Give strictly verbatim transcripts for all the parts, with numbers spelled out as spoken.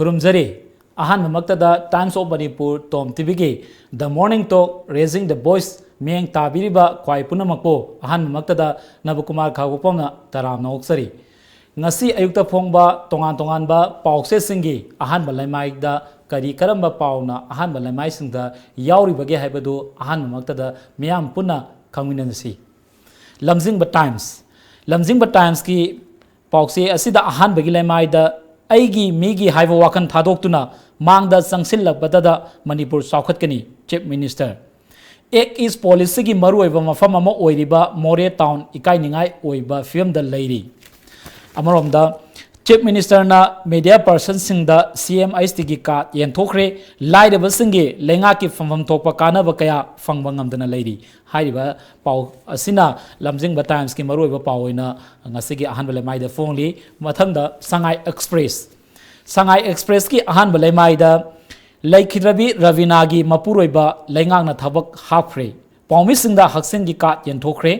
ꯈꯨꯔꯨꯝꯖꯔꯤ꯫ ꯑꯍꯥꯟꯕꯃꯛꯇꯗ Times of Manipur Tom ꯇꯤꯚꯤꯒꯤ The Morning Talk Raising the Voice ꯃꯤꯠꯌꯦꯡ ꯇꯥꯕꯤꯔꯤꯕ ꯈ꯭ꯋꯥꯏ ꯄꯨꯝꯅꯃꯛꯄꯨ ꯑꯍꯥꯟꯕꯃꯛꯇꯗ ꯅꯕꯀꯨꯃꯥꯔ ꯈꯥꯎꯕꯣꯛꯄꯝꯅ ꯇꯔꯥꯝꯅ ꯑꯣꯛꯆꯔꯤ꯫ ꯉꯁꯤ ꯑꯌꯨꯛꯇ ꯐꯣꯡꯕ ꯇꯣꯉꯥꯟ ꯇꯣꯉꯥꯟꯕ ꯄꯥꯎꯆꯦꯁꯤꯡꯒꯤ ꯑꯍꯥꯟꯕ ꯂꯩꯃꯥꯏꯗ ꯀꯔꯤ ꯀꯔꯝꯕ ꯄꯥꯎꯅ ꯑꯍꯥꯟꯕ ꯂꯩꯃꯥꯏꯁꯤꯡꯗ ꯌꯥꯎꯔꯤꯕꯒꯦ ꯍꯥꯏꯕꯗꯨ ꯑꯍꯥꯟꯕꯃꯛꯇꯗ ꯃꯤꯌꯥꯝ ꯄꯨꯟꯅ ꯈꯪꯃꯤꯟꯅꯁꯤ꯫ ꯂꯝꯖꯤꯡꯕ Times꯫ ꯂꯝꯖꯤꯡꯕ Times-ꯀꯤ ꯄꯥꯎꯆꯦ ꯑꯁꯤꯗ ꯑꯍꯥꯟꯕꯒꯤ ꯂꯩꯃꯥꯏꯗ "ꯑꯩꯒꯤ ꯃꯤꯒꯤ" ꯍꯥꯏꯕ ꯋꯥꯈꯜ ꯊꯥꯗꯣꯛꯇꯨꯅ ꯃꯥꯡꯗ ꯆꯪꯁꯤꯜꯂꯛꯄꯗꯗ ꯃꯅꯤꯄꯨꯔ ꯆꯥꯎꯈꯠꯀꯅꯤ, Chief Minister꯫ Act East Policy-ꯒꯤ ꯃꯔꯨꯑꯣꯏꯕ ꯃꯐꯝ ꯑꯃ ꯑꯣꯏꯔꯤꯕ ꯃꯣꯔꯦ ꯇꯥꯎꯟ ꯏꯀꯥꯏꯅꯤꯡꯉꯥꯏ ꯑꯣꯏꯕ ꯐꯤꯕꯝꯗ ꯂꯩꯔꯤ꯫ ꯑꯃꯔꯣꯝꯗ, Chief Minister-ꯅ media person-ꯁꯤꯡꯗ C M H T-ꯒꯤ card ꯌꯦꯟꯊꯣꯛꯈ꯭ꯔꯦ, ꯂꯥꯏꯔꯕꯁꯤꯡꯒꯤ ꯂꯩꯉꯥꯛꯀꯤ ꯐꯪꯐꯝ ꯊꯣꯛꯄ ꯀꯥꯟꯅꯕ ꯀꯌꯥ ꯐꯪꯕ ꯉꯝꯗꯅ ꯂꯩꯔꯤ꯫ ꯍꯥꯏꯔꯤꯕ ꯄꯥꯎ ꯑꯁꯤꯅ ꯂꯝꯖꯤꯡꯕ Times-ꯀꯤ ꯃꯔꯨꯑꯣꯏꯕ ꯄꯥꯎ ꯑꯣꯏꯅ ꯉꯁꯤꯒꯤ ꯑꯍꯥꯟꯕ ꯂꯩꯃꯥꯏꯗ ꯐꯣꯡꯂꯤ꯫ ꯃꯊꯪꯗ ꯁꯉꯥꯏ Express꯫ ꯁꯉꯥꯏ Express-ꯀꯤ ꯑꯍꯥꯟꯕ ꯂꯩꯃꯥꯏꯗ ꯂꯩꯈꯤꯗ꯭ꯔꯕꯤ ꯔꯕꯤꯅꯥꯒꯤ ꯃꯄꯨꯔꯣꯏꯕ ꯂꯩꯉꯥꯛꯅ ꯊꯕꯛ ꯍꯥꯞꯈ꯭ꯔꯦ꯫ ꯄꯥꯎꯃꯤꯁꯤꯡꯗ ꯍꯛꯁꯦꯜꯒꯤ card ꯌꯦꯟꯊꯣꯛꯈ꯭ꯔꯦ꯫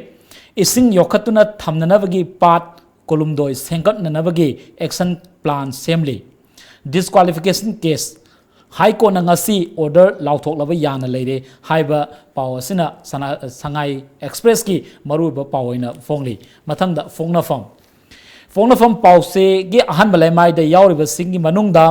ꯏꯁꯤꯡ ꯌꯣꯛꯈꯠꯇꯨꯅ ꯊꯝꯅꯅꯕꯒꯤ ꯄꯥꯠ ꯀꯣꯂꯨꯝꯗꯣꯏ ꯁꯦꯝꯒꯠꯅꯅꯕꯒꯤ action plan ꯁꯦꯝꯂꯤ꯫ Disqualification case꯫ High Court-ꯅ ꯉꯁꯤ order ꯂꯥꯎꯊꯣꯛꯂꯕ ꯌꯥꯅ ꯂꯩꯔꯦ ꯍꯥꯏꯕ ꯄꯥꯎ ꯑꯁꯤꯅ ꯁꯅꯥ-, ꯁꯉꯥꯏ Express-ꯀꯤ ꯃꯔꯨꯑꯣꯏꯕ ꯄꯥꯎ ꯑꯣꯏꯅ ꯐꯣꯡꯂꯤ꯫ ꯃꯊꯪꯗ ꯐꯣꯡꯅꯐꯝ꯫ ꯐꯣꯡꯅꯐꯝ ꯄꯥꯎꯆꯦꯒꯤ ꯑꯍꯥꯟꯕ ꯂꯩꯃꯥꯏꯗ ꯌꯥꯎꯔꯤꯕꯁꯤꯡꯒꯤ ꯃꯅꯨꯡꯗ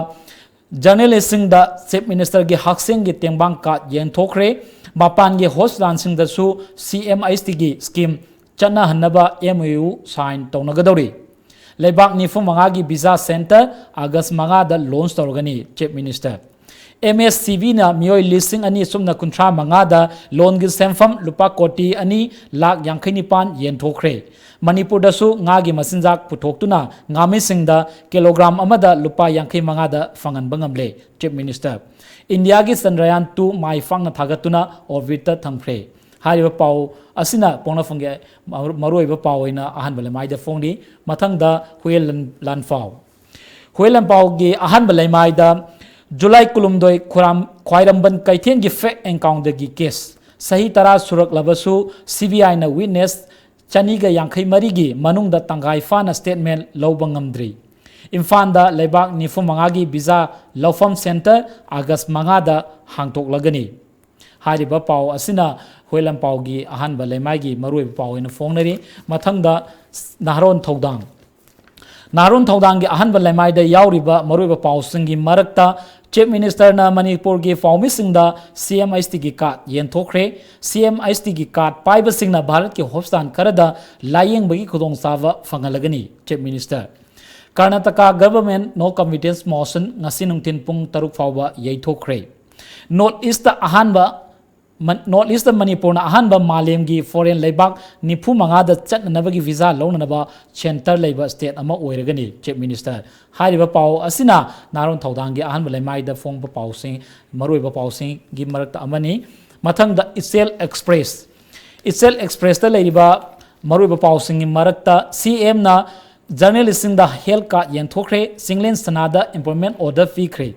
journalist-ꯁꯤꯡꯗ Chief Minister-ꯒꯤ ꯍꯛꯁꯦꯜꯒꯤ ꯇꯦꯡꯕꯥꯡ card ꯌꯦꯟꯊꯣꯛꯈ꯭ꯔꯦ꯫ ꯃꯄꯥꯟꯒꯤ hospital-ꯁꯤꯡꯗꯁꯨ C M H T-ꯒꯤ scheme ꯆꯠꯅꯍꯟꯅꯕ M O U sign ꯇꯧꯅꯒꯗꯧꯔꯤ꯫ ꯂꯩꯕꯥꯛ ꯅꯤꯐꯨ ꯃꯉꯥꯒꯤ visa center August ꯃꯉꯥꯗ launch ꯇꯧꯔꯒꯅꯤ, Chief Minister꯫ M S C B-ꯅ ꯃꯤꯑꯣꯏ ꯂꯤꯁꯤꯡ ꯑꯅꯤ ꯁꯨꯞꯅ ꯀꯨꯟꯊ꯭ꯔꯥ ꯃꯉꯥꯗ loan-ꯒꯤ ꯁꯦꯟꯐꯝ ꯂꯨꯄꯥ ꯀꯣꯇꯤ ꯑꯅꯤ ꯂꯥꯈ ꯌꯥꯡꯈꯩ ꯅꯤꯄꯥꯟ ꯌꯦꯟꯊꯣꯛꯈ꯭ꯔꯦ꯫ ꯃꯅꯤꯄꯨꯔꯗꯁꯨ ꯉꯥꯒꯤ ꯃꯆꯤꯟꯖꯥꯛ ꯄꯨꯊꯣꯛꯇꯨꯅ ꯉꯥꯃꯤꯁꯤꯡꯗ kilogram ꯑꯃꯗ ꯂꯨꯄꯥ ꯌꯥꯡꯈꯩ ꯃꯉꯥꯗ ꯐꯪꯍꯟꯕ ꯉꯝꯂꯦ, Chief Minister꯫ ꯏꯟꯗꯤꯌꯥꯒꯤ Chandrayaan two ꯃꯥꯏ ꯄꯥꯛꯅ ꯊꯥꯒꯠꯇꯨꯅ orbit-ꯇ ꯊꯝꯈ꯭ꯔꯦ꯫ ꯍꯥꯏꯔꯤꯕ ꯄꯥꯎ ꯑꯁꯤꯅ ꯄꯣꯛꯅꯐꯝꯒꯤ ꯃꯔꯨ-, ꯃꯔꯨꯑꯣꯏꯕ ꯄꯥꯎ ꯑꯣꯏꯅ ꯑꯍꯥꯟꯕ ꯂꯩꯃꯥꯏꯗ ꯐꯣꯡꯂꯤ꯫ ꯃꯊꯪꯗ ꯍꯨꯌꯦꯟ ꯂꯥꯟ-, ꯂꯥꯟꯐꯥꯎ꯫ ꯍꯨꯌꯦꯟ ꯂꯥꯟꯐꯥꯎꯒꯤ ꯑꯍꯥꯟꯕ ꯂꯩꯃꯥꯏꯗ ꯖꯨꯂꯥꯏ ꯀꯨꯟꯍꯨꯝꯗꯣꯏ ꯈꯨꯔꯥꯝ-, ꯈ꯭ꯋꯥꯏꯔꯝꯕꯟ ꯀꯩꯊꯦꯜꯒꯤ fake encounter-ꯒꯤ case꯫ ꯆꯍꯤ ꯇꯔꯥ ꯁꯨꯔꯛꯂꯕꯁꯨ C B I-ꯅ witness ꯆꯅꯤꯒ ꯌꯥꯡꯈꯩ ꯃꯔꯤꯒꯤ ꯃꯅꯨꯡꯗ ꯇꯪꯈꯥꯏ ꯐꯥꯅ statement ꯂꯧꯕ ꯉꯝꯗ꯭ꯔꯤ꯫ ꯏꯝꯐꯥꯜꯗ ꯂꯩꯕꯥꯛ ꯅꯤꯐꯨ ꯃꯉꯥꯒꯤ ꯚꯤꯖꯥ ꯂꯧꯐꯝ ꯁꯦꯟꯇꯔ ꯑꯥꯒꯁ ꯃꯉꯥꯗ ꯍꯥꯡꯗꯣꯛꯂꯒꯅꯤ꯫ ꯍꯥꯏꯔꯤꯕ ꯄꯥꯎ ꯑꯁꯤꯅ ꯍꯨꯏꯂꯝꯄꯥꯎꯒꯤ ꯑꯍꯥꯟꯕ ꯂꯩꯃꯥꯏꯒꯤ ꯃꯔꯨꯑꯣꯏꯕ ꯄꯥꯎ ꯑꯣꯏꯅ ꯐꯣꯡꯅꯔꯤ꯫ ꯃꯊꯪꯗ ꯅꯍꯥꯔꯣꯟ ꯊꯧꯗꯥꯡ꯫ ꯅꯍꯥꯔꯣꯟ ꯊꯧꯗꯥꯡꯒꯤ ꯑꯍꯥꯟꯕ ꯂꯩꯃꯥꯏꯗ ꯌꯥꯎꯔꯤꯕ ꯃꯔꯨꯑꯣꯏꯕ ꯄꯥꯎꯁꯤꯡꯒꯤ ꯃꯔꯛꯇ, ꯆꯤꯐ ꯃꯤꯅꯤꯁꯇꯔꯅ ꯃꯅꯤꯄꯨꯔꯒꯤ ꯄꯥꯎꯃꯤꯁꯤꯡꯗ ꯁꯤ ꯑꯦꯝ ꯑꯩꯆ ꯇꯤꯒꯤ ꯀꯥꯔꯗ ꯌꯦꯟꯊꯣꯛꯈ꯭ꯔꯦ꯫ ꯁꯤ ꯑꯦꯝ ꯑꯩꯆ ꯇꯤꯒꯤ ꯀꯥꯔꯗ ꯄꯥꯏꯕꯁꯤꯡꯅ ꯚꯥꯔꯠꯀꯤ ꯍꯣꯁꯄꯤꯇꯥꯜ ꯈꯔꯗ ꯂꯥꯌꯦꯡꯕꯒꯤ ꯈꯨꯗꯣꯡꯆꯥꯕ ꯐꯪꯍꯜꯂꯒꯅꯤ, ꯆꯤꯐ ꯃꯤꯅꯤꯁꯇꯔ꯫ ꯀꯔꯅꯥꯇꯀꯥ ꯒꯚꯔꯟꯃꯦꯟꯠ ꯅꯣ ꯀꯟꯐꯤꯗꯦꯟꯁ ꯃꯣꯁꯟ ꯉꯁꯤ ꯅꯨꯡꯊꯤꯜ ꯄꯨꯡ ꯇꯔꯨꯛ ꯐꯥꯎꯕ ꯌꯩꯊꯣꯛꯈ꯭ꯔꯦ꯫ ꯅꯣꯔꯠ ꯏꯁꯇ ꯑꯍꯥꯟꯕ, ꯃꯟ-, ꯅꯣꯔꯠ ꯏꯁꯇ ꯃꯅꯤꯄꯨꯔꯅ ꯑꯍꯥꯟꯕ ꯃꯥꯂꯦꯝꯒꯤ ꯐꯣꯔꯦꯟ ꯂꯩꯕꯥꯛ ꯅꯤꯐꯨ ꯃꯉꯥꯗ ꯆꯠꯅꯅꯕꯒꯤ ꯚꯤꯖꯥ ꯂꯧꯅꯅꯕ ꯁꯦꯟꯇꯔ ꯂꯩꯕ ꯁ꯭ꯇꯦꯠ ꯑꯃ ꯑꯣꯏꯔꯒꯅꯤ, ꯆꯤꯐ ꯃꯤꯅꯤꯁꯇꯔ꯫ ꯍꯥꯏꯔꯤꯕ ꯄꯥꯎ ꯑꯁꯤꯅ ꯅꯍꯥꯔꯣꯟ ꯊꯧꯗꯥꯡꯒꯤ ꯑꯍꯥꯟꯕ ꯂꯩꯃꯥꯏꯗ ꯐꯣꯡꯕ ꯄꯥꯎꯁꯤꯡ, ꯃꯔꯨꯑꯣꯏꯕ ꯄꯥꯎꯁꯤꯡꯒꯤ ꯃꯔꯛꯇ ꯑꯃꯅꯤ꯫ ꯃꯊꯪꯗ ꯏꯆꯦꯜ ꯑꯦꯛꯁꯄ꯭ꯔꯦꯁ꯫ ꯏꯆꯦꯜ ꯑꯦꯛꯁꯄ꯭ꯔꯦꯁꯇ ꯂꯩꯔꯤꯕ ꯃꯔꯨꯑꯣꯏꯕ ꯄꯥꯎꯁꯤꯡꯒꯤ ꯃꯔꯛꯇ, ꯁꯤ ꯑꯦꯝꯅ ꯖꯔꯅꯦꯂꯤꯁꯁꯤꯡꯗ ꯍꯦꯜꯊ ꯀꯥꯔꯗ ꯌꯦꯟꯊꯣꯛꯈ꯭ꯔꯦ, ꯆꯤꯡꯂꯦꯟ ꯁꯅꯥꯗ ꯑꯦꯝꯄꯣꯏꯟꯃꯦꯟꯠ ꯑꯣꯔꯗꯔ ꯄꯤꯈ꯭ꯔꯦ꯫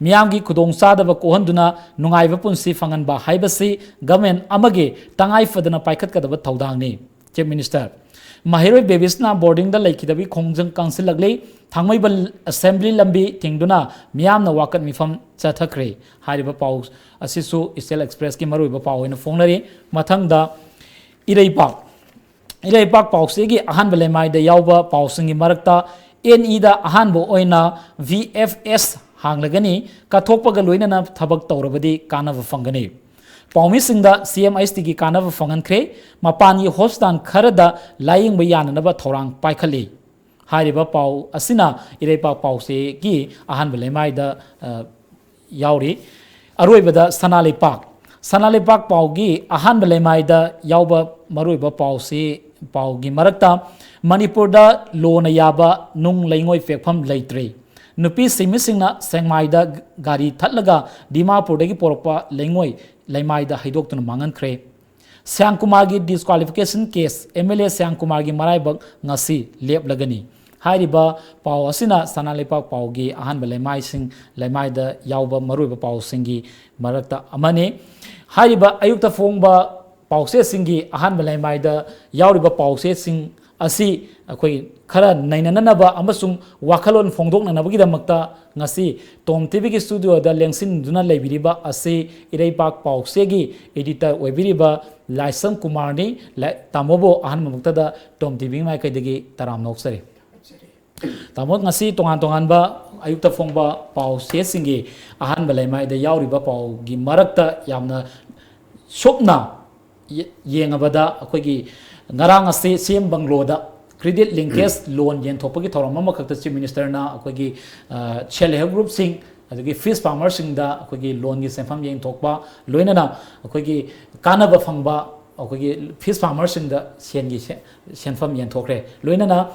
ꯃꯤꯌꯥꯝꯒꯤ ꯈꯨꯗꯣꯡꯆꯥꯗꯕ ꯀꯣꯛꯍꯟꯗꯨꯅ ꯅꯨꯡꯉꯥꯏꯕ ꯄꯨꯟꯁꯤ ꯐꯪꯍꯟꯕ ꯍꯥꯏꯕꯁꯤ ꯒꯚꯔꯟꯃꯦꯟꯠ ꯑꯃꯒꯤ ꯇꯉꯥꯏ ꯐꯗꯅ ꯄꯥꯏꯈꯠꯀꯗꯕ ꯊꯧꯗꯥꯡꯅꯤ, ꯆꯤꯐ ꯃꯤꯅꯤꯁꯇꯔ꯫ ꯃꯍꯩꯔꯣꯏ ꯕꯦꯕꯤꯁꯅ ꯕꯣꯔꯗꯤꯡꯗ ꯂꯩꯈꯤꯗꯕꯒꯤ ꯈꯣꯡꯖꯪ ꯀꯪꯁꯤꯜꯂꯛꯂꯤ꯫ ꯊꯥꯡꯃꯩꯕꯟ ꯑꯦꯁꯦꯝꯕ꯭ꯂꯤ ꯂꯝꯕꯤ ꯊꯤꯡꯗꯨꯅ ꯃꯤꯌꯥꯝꯅ ꯋꯥꯀꯠ ꯃꯤꯐꯝ ꯆꯠꯊꯈ꯭ꯔꯦ꯫ ꯍꯥꯏꯔꯤꯕ ꯄꯥꯎ ꯑꯁꯤꯁꯨ ꯏꯆꯦꯜ ꯑꯦꯛꯁꯄ꯭ꯔꯦꯁꯀꯤ ꯃꯔꯨꯑꯣꯏꯕ ꯄꯥꯎ ꯑꯣꯏꯅ ꯐꯣꯡꯅꯔꯤ꯫ ꯃꯊꯪꯗ ꯏꯔꯩꯄꯥꯛ꯫ ꯏꯔꯩꯄꯥꯛ ꯄꯥꯎꯆꯦꯒꯤ ꯑꯍꯥꯟꯕ ꯂꯩꯃꯥꯏꯗ ꯌꯥꯎꯕ ꯄꯥꯎꯁꯤꯡꯒꯤ ꯃꯔꯛꯇ, ꯑꯦꯟ ꯏꯗ ꯑꯍꯥꯟꯕ ꯑꯣꯏꯅ ꯚꯤ ꯑꯦꯐ ꯑꯦꯁ ꯍꯥꯡꯂꯒꯅꯤ, ꯀꯠꯊꯣꯛꯄꯒ ꯂꯣꯏꯅꯅ ꯊꯕꯛ ꯇꯧꯔꯕꯗꯤ ꯀꯥꯟꯅꯕ ꯐꯪꯒꯅꯤ꯫ ꯄꯥꯎꯃꯤꯁꯤꯡꯗ ꯁꯤ ꯑꯦꯝ ꯑꯩꯆ ꯇꯤꯒꯤ ꯀꯥꯟꯅꯕ ꯐꯪꯍꯟꯈ꯭ꯔꯦ꯫ ꯃꯄꯥꯟꯒꯤ ꯍꯣꯁꯄꯤꯇꯥꯜ ꯈꯔꯗ ꯂꯥꯌꯦꯡꯕ ꯌꯥꯅꯅꯕ ꯊꯧꯔꯥꯡ ꯄꯥꯏꯈꯠꯂꯤ꯫ ꯍꯥꯏꯔꯤꯕ ꯄꯥꯎ ꯑꯁꯤꯅ ꯏꯔꯩꯄꯥꯛ ꯄꯥꯎꯆꯦꯒꯤ ꯑꯍꯥꯟꯕ ꯂꯩꯃꯥꯏꯗ, ꯑ, ꯌꯥꯎꯔꯤ꯫ ꯑꯔꯣꯏꯕꯗ ꯁꯅꯥ ꯂꯩꯄꯥꯛ꯫ ꯁꯅꯥ ꯂꯩꯄꯥꯛ ꯄꯥꯎꯒꯤ ꯑꯍꯥꯟꯕ ꯂꯩꯃꯥꯏꯗ ꯌꯥꯎꯕ ꯃꯔꯨꯑꯣꯏꯕ ꯄꯥꯎꯁꯤ, ꯄꯥꯎꯒꯤ ꯃꯔꯛꯇ, ꯃꯅꯤꯄꯨꯔꯗ ꯂꯣꯅ ꯌꯥꯕ ꯅꯨꯡ ꯂꯩꯉꯣꯏ ꯄꯦꯛꯐꯝ ꯂꯩꯇ꯭ꯔꯦ꯫ ꯅꯨꯄꯤ ꯁꯤꯟꯃꯤꯁꯤꯡꯅ ꯁꯦꯛꯃꯥꯏꯗ ꯒꯥꯔꯤ ꯊꯠꯂꯒ ꯗꯤꯃꯥꯄꯨꯔꯗꯒꯤ ꯄꯨꯔꯛꯄ ꯂꯩꯉꯣꯏ ꯂꯩꯃꯥꯏꯗ ꯍꯩꯗꯣꯛꯇꯨꯅ ꯃꯥꯡꯍꯟꯈ꯭ꯔꯦ꯫ ꯁ꯭ꯌꯥꯝꯀꯨꯃꯥꯔꯒꯤ ꯗꯤꯁꯀ꯭ꯋꯥꯂꯤꯐꯤꯀꯦꯁꯟ ꯀꯦꯁ, ꯑꯦꯝ ꯑꯦꯜ ꯑꯦ ꯁ꯭ꯌꯥꯝꯀꯨꯃꯥꯔꯒꯤ ꯃꯔꯥꯏꯕꯛ ꯉꯁꯤ ꯂꯦꯞꯂꯒꯅꯤ꯫ ꯍꯥꯏꯔꯤꯕ ꯄꯥꯎ ꯑꯁꯤꯅ ꯁꯅꯥ ꯂꯩꯄꯥꯛ ꯄꯥꯎꯒꯤ ꯑꯍꯥꯟꯕ ꯂꯩꯃꯥꯏꯁꯤꯡ, ꯂꯩꯃꯥꯏꯗ ꯌꯥꯎꯕ ꯃꯔꯨꯑꯣꯏꯕ ꯄꯥꯎꯁꯤꯡꯒꯤ ꯃꯔꯛꯇ ꯑꯃꯅꯤ꯫ ꯍꯥꯏꯔꯤꯕ ꯑꯌꯨꯛꯇ ꯐꯣꯡꯕ ꯄꯥꯎꯆꯦꯁꯤꯡꯒꯤ ꯑꯍꯥꯟꯕ ꯂꯩꯃꯥꯏꯗ ꯌꯥꯎꯔꯤꯕ ꯄꯥꯎꯆꯦꯁꯤꯡ ꯑꯁꯤ ꯑꯩꯈꯣꯏ ꯈꯔ ꯅꯩꯅꯅꯅꯕ ꯑꯃꯁꯨꯡ ꯋꯥꯈꯜꯂꯣꯟ ꯐꯣꯡꯗꯣꯛꯅꯅꯕꯒꯤꯗꯃꯛꯇ ꯉꯁꯤ ꯇꯣꯝ ꯇꯤꯚꯤꯒꯤ ꯁ꯭ꯇꯨꯗꯤꯑꯣꯗ ꯂꯦꯡꯁꯤꯟꯗꯨꯅ ꯂꯩꯕꯤꯔꯤꯕ ꯑꯁꯤ ꯏꯔꯩꯄꯥꯛ ꯄꯥꯎꯆꯦꯒꯤ ꯏꯗꯤꯇꯔ ꯑꯣꯏꯕꯤꯔꯤꯕ ꯂꯥꯏꯁ꯭ꯔꯝ ꯀꯨꯃꯥꯔꯅꯤ꯫ ꯂꯥꯏ-, ꯇꯥꯃꯣꯕꯨ ꯑꯍꯥꯟꯕ ꯃꯛꯇꯗ ꯇꯣꯝ ꯇꯤꯚꯤ ꯃꯥꯏꯀꯩꯗꯒꯤ ꯇꯔꯥꯝꯅ ꯑꯣꯛꯆꯔꯤ꯫ ꯇꯥꯃꯣ, ꯉꯁꯤ ꯇꯣꯉꯥꯟ ꯇꯣꯉꯥꯟꯕ ꯑꯌꯨꯛꯇ ꯐꯣꯡꯕ ꯄꯥꯎꯆꯦꯁꯤꯡꯒꯤ ꯑꯍꯥꯟꯕ ꯂꯩꯃꯥꯏꯗ ꯌꯥꯎꯔꯤꯕ ꯄꯥꯎꯒꯤ ꯃꯔꯛꯇ ꯌꯥꯝꯅ ꯁꯨꯞꯅ ꯌꯦ-, ꯌꯦꯡꯉꯕꯗ ꯑꯩꯈꯣꯏꯒꯤ ꯉꯔꯥꯡ ꯑꯁꯤ ꯁꯤ ꯑꯦꯝ ꯕꯪꯒ꯭ꯂꯣꯗ credit linkage loan ꯌꯦꯟꯊꯣꯛꯄꯒꯤ ꯊꯧꯔꯝ ꯑꯃꯈꯛꯇ Chief Minister ꯅ ꯑꯩꯈꯣꯏꯒꯤ, ꯑ, self help group ꯁꯤꯡ, ꯑꯗꯒꯤ fish farmer ꯁꯤꯡꯗ ꯑꯩꯈꯣꯏꯒꯤ loan ꯒꯤ ꯁꯦꯟꯐꯝ ꯌꯦꯟꯊꯣꯛꯄ, ꯂꯣꯏꯅꯅ ꯑꯩꯈꯣꯏꯒꯤ ꯀꯥꯟꯅꯕ ꯐꯪꯕ ꯑꯩꯈꯣꯏꯒꯤ fish farmer ꯁꯤꯡꯗ ꯁꯦꯟꯒꯤ ꯁꯦ-, ꯁꯦꯟꯐꯝ ꯌꯦꯟꯊꯣꯛꯈ꯭ꯔꯦ꯫ ꯂꯣꯏꯅꯅ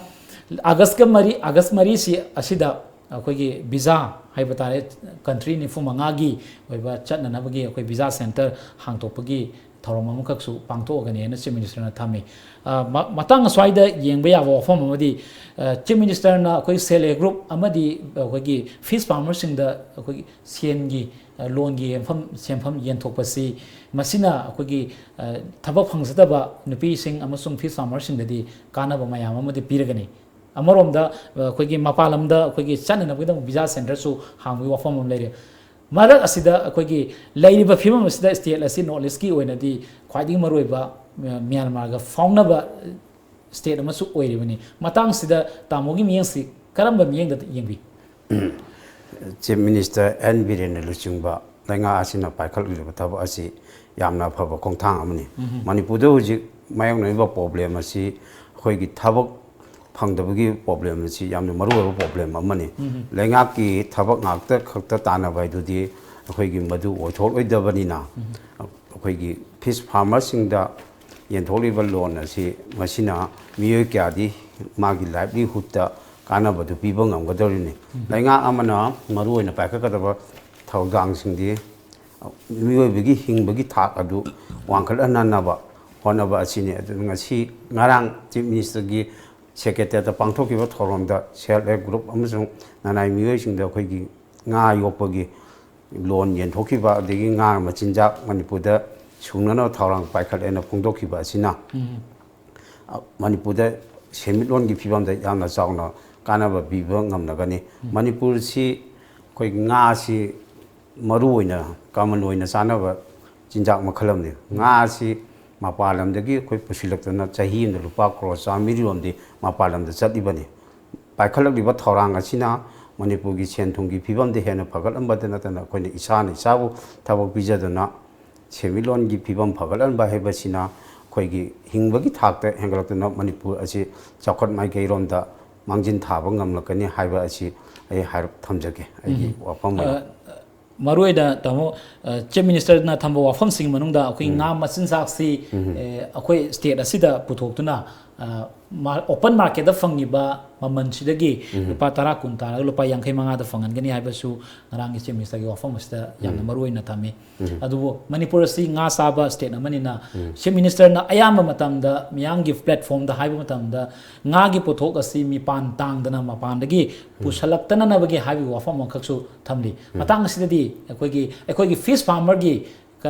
ꯑꯥꯒꯁꯀ ꯃꯔꯤ, ꯑꯥꯒꯁ ꯃꯔꯤꯁꯤ ꯑꯁꯤꯗ ꯑꯩꯈꯣꯏꯒꯤ visa ꯍꯥꯏꯕ ꯇꯥꯔꯦ, country ꯅꯤꯐꯨ ꯃꯉꯥꯒꯤ ꯑꯣꯏꯕ ꯆꯠꯅꯅꯕꯒꯤ ꯑꯩꯈꯣꯏ visa centre ꯍꯥꯡꯗꯣꯛꯄꯒꯤ ꯊꯧꯔꯝ ꯑꯃꯈꯛꯁꯨ ꯄꯥꯡꯊꯣꯛꯑꯒꯅꯤꯅ Chief Minister ꯅ ꯊꯝꯃꯤ꯫ ꯑ, ꯃ-, ꯃꯇꯥꯡ ꯑꯁ꯭ꯋꯥꯏꯗ ꯌꯦꯡꯕ ꯌꯥꯕ ꯋꯥꯐꯝ ꯑꯃꯗꯤ, ꯑ, Chief Minister ꯅ ꯑꯩꯈꯣꯏ self help group ꯑꯃꯗꯤ ꯑꯩꯈꯣꯏꯒꯤ fish farmer ꯁꯤꯡꯗ ꯑꯩꯈꯣꯏꯒꯤ ꯁꯦꯟꯒꯤ, ꯑ, loan ꯒꯤ ꯌꯦꯟꯐꯝ, ꯁꯦꯟꯐꯝ ꯌꯦꯟꯊꯣꯛꯄꯁꯤ ꯃꯁꯤꯅ ꯑꯩꯈꯣꯏꯒꯤ, ꯑ, ꯊꯕꯛ ꯐꯪꯖꯗꯕ ꯅꯨꯄꯤꯁꯤꯡ ꯑꯃꯁꯨꯡ fish farmer ꯁꯤꯡꯗꯗꯤ ꯀꯥꯟꯅꯕ ꯃꯌꯥꯝ ꯑꯃꯗꯤ ꯄꯤꯔꯒꯅꯤ꯫ ꯑꯃꯔꯣꯝꯗ, ꯑ, ꯑꯩꯈꯣꯏꯒꯤ ꯃꯄꯥꯟ ꯂꯝꯗ ꯑꯩꯈꯣꯏꯒꯤ ꯆꯠꯅꯅꯕꯒꯤꯗꯃꯛ visa centre ꯁꯨ ꯍꯥꯡꯕꯒꯤ ꯋꯥꯐꯝ ꯑꯃ ꯂꯩꯔꯦ꯫ ꯃꯔꯛ ꯑꯁꯤꯗ ꯑꯩꯈꯣꯏꯒꯤ ꯂꯩꯔꯤꯕ ꯐꯤꯕꯝ ꯑꯁꯤꯗ state ꯑꯁꯤ North East ꯀꯤ ꯑꯣꯏꯅꯗꯤ ꯈ꯭ꯋꯥꯏꯗꯒꯤ ꯃꯔꯨꯑꯣꯏꯕ, ꯑ, ꯃ꯭ꯌꯥꯟꯃꯥꯔꯒ ꯐꯥꯎꯅꯕ state ꯑꯃꯁꯨ ꯑꯣꯏꯔꯤꯕꯅꯤ꯫ ꯃꯇꯥꯡꯁꯤꯗ ꯇꯥꯃꯣꯒꯤ ꯃꯤꯠꯌꯦꯡꯁꯤ ꯀꯔꯝꯕ ꯃꯤꯠꯌꯦꯡꯗ ꯌꯦꯡꯕꯤ? Chief Minister ꯑꯦꯟ ꯕꯤꯔꯦꯟꯅ ꯂꯨꯆꯤꯡꯕ ꯂꯩꯉꯥꯛ ꯑꯁꯤꯅ ꯄꯥꯏꯈꯠꯂꯤꯕ ꯊꯕꯛ ꯑꯁꯤ ꯌꯥꯝꯅ ꯑꯐꯕ ꯈꯣꯡꯊꯥꯡ ꯑꯃꯅꯤ꯫ ꯃꯅꯤꯄꯨꯔꯗ ꯍꯧꯖꯤꯛ ꯃꯥꯌꯣꯛꯅꯔꯤꯕ problem ꯑꯁꯤ ꯑꯩꯈꯣꯏꯒꯤ ꯊꯕꯛ ꯐꯪꯗꯕꯒꯤ problem ꯑꯁꯤ ꯌꯥꯝꯅ ꯃꯔꯨꯑꯣꯏꯕ problem ꯑꯃꯅꯤ꯫ ꯂꯩꯉꯥꯛꯀꯤ ꯊꯕꯛ ꯉꯥꯛꯇ ꯈꯛꯇ ꯇꯥꯟꯅꯕ ꯍꯥꯏꯗꯨꯗꯤ ꯑꯩꯈꯣꯏꯒꯤ ꯃꯗꯨ ꯑꯣꯏꯊꯣꯛꯂꯣꯏꯗꯕꯅꯤꯅ, ꯑꯩꯈꯣꯏꯒꯤ fish farmer ꯁꯤꯡꯗ ꯌꯦꯟꯊꯣꯛꯂꯤꯕ loan ꯑꯁꯤ ꯃꯁꯤꯅ ꯃꯤꯑꯣꯏ ꯀꯌꯥꯗꯤ ꯃꯥꯒꯤ livelihood ꯇ ꯀꯥꯟꯅꯕꯗꯨ ꯄꯤꯕ ꯉꯝꯒꯗꯧꯔꯤꯕꯅꯤ꯫ ꯂꯩꯉꯥꯛ ꯑꯃꯅ ꯃꯔꯨꯑꯣꯏꯅ ꯄꯥꯏꯈꯠꯀꯗꯕ ꯊꯧꯗꯥꯡꯁꯤꯡꯗꯤ ꯃꯤꯑꯣꯏꯕꯒꯤ ꯍꯤꯡꯕꯒꯤ ꯊꯥꯛ ꯑꯗꯨ ꯋꯥꯡꯈꯠꯍꯟꯅꯕ ꯍꯣꯠꯅꯕ ꯑꯁꯤꯅꯤ꯫ ꯑꯗꯨꯅ ꯉꯁꯤ, ꯉꯔꯥꯡ Chief Minister ꯒꯤ Secretariat ꯇ ꯄꯥꯡꯊꯣꯛꯈꯤꯕ ꯊꯧꯔꯝꯗ self help group ꯑꯃꯁꯨꯡ ꯅꯅꯥꯏ ꯃꯤꯑꯣꯏꯁꯤꯡꯗ ꯑꯩꯈꯣꯏꯒꯤ ꯉꯥ ꯌꯣꯛꯄꯒꯤ loan ꯌꯦꯟꯊꯣꯛꯈꯤꯕ, ꯑꯗꯒꯤ ꯉꯥ ꯃꯆꯤꯟꯖꯥꯛ ꯃꯅꯤꯄꯨꯔꯗ ꯁꯨꯡꯅꯅꯕ ꯊꯧꯔꯥꯡ ꯄꯥꯏꯈꯠꯂꯦꯅ ꯐꯣꯡꯗꯣꯛꯈꯤꯕ ꯑꯁꯤꯅ ꯃꯅꯤꯄꯨꯔꯗ ꯁꯦꯟꯃꯤꯠꯂꯣꯟꯒꯤ ꯐꯤꯕꯝꯗ ꯌꯥꯝꯅ ꯆꯥꯎꯅ ꯀꯥꯟꯅꯕ ꯄꯤꯕ ꯉꯝꯂꯒꯅꯤ꯫ ꯃꯅꯤꯄꯨꯔꯁꯤ ꯑꯩꯈꯣꯏ ꯉꯥꯁꯤ ꯃꯔꯨ ꯑꯣꯏꯅ, ꯀꯃꯟ ꯑꯣꯏꯅ ꯆꯥꯅꯕ ꯆꯤꯟꯖꯥꯛ ꯃꯈꯜ ꯑꯃꯅꯤ꯫ ꯉꯥꯁꯤ ꯃꯄꯥꯟ ꯂꯝꯗꯒꯤ ꯑꯩꯈꯣꯏ ꯄꯨꯁꯤꯜꯂꯛꯇꯅ ꯆꯍꯤ ꯑꯃꯗ ꯂꯨꯄꯥ ꯀ꯭ꯔꯣꯔ ꯆꯥꯝꯃꯔꯤ ꯔꯣꯝꯗꯤ ꯃꯄꯥꯟ ꯂꯝꯗ ꯆꯠꯂꯤꯕꯅꯤ꯫ ꯄꯥꯏꯈꯠꯂꯛꯂꯤꯕ ꯊꯧꯔꯥꯡ ꯑꯁꯤꯅ ꯃꯅꯤꯄꯨꯔꯒꯤ ꯁꯦꯟ ꯊꯨꯝꯒꯤ ꯐꯤꯕꯝꯗ ꯍꯦꯟꯅ ꯐꯒꯠꯍꯟꯕꯗ ꯅꯠꯇꯅ, ꯑꯩꯈꯣꯏꯅ ꯏꯁꯥꯅ ꯏꯁꯥꯕꯨ ꯊꯕꯛ ꯄꯤꯖꯗꯨꯅ ꯁꯦꯟꯃꯤꯠꯂꯣꯟꯒꯤ ꯐꯤꯕꯝ ꯐꯒꯠꯍꯟꯕ ꯍꯥꯏꯕꯁꯤꯅ ꯑꯩꯈꯣꯏꯒꯤ ꯍꯤꯡꯕꯒꯤ ꯊꯥꯛꯇ ꯍꯦꯟꯒꯠꯂꯛꯇꯨꯅ ꯃꯅꯤꯄꯨꯔ ꯑꯁꯤ ꯆꯥꯎꯈꯠ ꯃꯥꯏꯀꯩꯔꯣꯝꯗ ꯃꯥꯡꯖꯤꯟ ꯊꯥꯕ ꯉꯝꯂꯛꯀꯅꯤ ꯍꯥꯏꯕ ꯑꯁꯤ ꯑꯩ ꯍꯥꯏꯔꯞ ꯊꯝꯖꯒꯦ, ꯑꯩꯒꯤ ꯋꯥꯐꯝ ꯑꯣꯏꯅ꯫ ꯃꯔꯨꯑꯣꯏꯅ ꯇꯥꯃꯣ, ꯆꯤꯐ ꯃꯤꯅꯤꯁꯇꯔꯅ ꯊꯝꯕ ꯋꯥꯐꯝꯁꯤꯡꯒꯤ ꯃꯅꯨꯡꯗ ꯑꯩꯈꯣꯏ ꯉꯥ ꯃꯆꯤꯟꯖꯥꯛꯁꯤ ꯑꯩꯈꯣꯏ ꯁ꯭ꯇꯦꯠ ꯑꯁꯤꯗ ꯄꯨꯊꯣꯛꯇꯨꯅ ꯑꯣꯄꯟ ꯃꯥꯔꯀꯦꯠꯇ ꯐꯪꯉꯤꯕ ꯃꯃꯜꯁꯤꯗꯒꯤ ꯂꯨꯄꯥ ꯇꯔꯥ ꯀꯨꯟ ꯇꯥꯔꯒ ꯂꯨꯄꯥ ꯌꯥꯡꯈꯩ ꯃꯉꯥꯗ ꯐꯪꯍꯟꯒꯅꯤ ꯍꯥꯏꯕꯁꯨ ꯉꯔꯥꯡꯒꯤ ꯆꯤꯐ ꯃꯤꯅꯤꯁꯇꯔꯒꯤ ꯋꯥꯐꯝ ꯑꯁꯤꯗ ꯌꯥꯝꯅ ꯃꯔꯨ ꯑꯣꯏꯅ ꯊꯝꯃꯤ꯫ ꯑꯗꯨꯕꯨ ꯃꯅꯤꯄꯨꯔ ꯑꯁꯤ ꯉꯥ ꯆꯥꯕ ꯁ꯭ꯇꯦꯠ ꯑꯃꯅꯤꯅ ꯆꯤꯐ ꯃꯤꯅꯤꯁꯇꯔꯅ ꯑꯌꯥꯝꯕ ꯃꯇꯝꯗ ꯃꯤꯌꯥꯝꯒꯤ ꯄ꯭ꯂꯦꯠꯐꯣꯝꯗ ꯍꯥꯏꯕ ꯃꯇꯝꯗ ꯉꯥꯒꯤ ꯄꯣꯠꯊꯣꯛ ꯑꯁꯤ ꯃꯤꯄꯥꯟ ꯇꯥꯡꯗꯅ ꯃꯄꯥꯟꯗꯒꯤ ꯄꯨꯁꯜꯂꯛꯇꯅꯅꯕꯒꯤ ꯍꯥꯏꯕꯒꯤ ꯋꯥꯐꯝ ꯑꯃꯈꯛꯁꯨ ꯊꯝꯂꯤ꯫ ꯃꯇꯥꯡ ꯑꯁꯤꯗꯗꯤ ꯑꯩꯈꯣꯏꯒꯤ ꯑꯩꯈꯣꯏꯒꯤ ꯐꯤꯁ ꯐꯥꯔꯃꯔꯒꯤ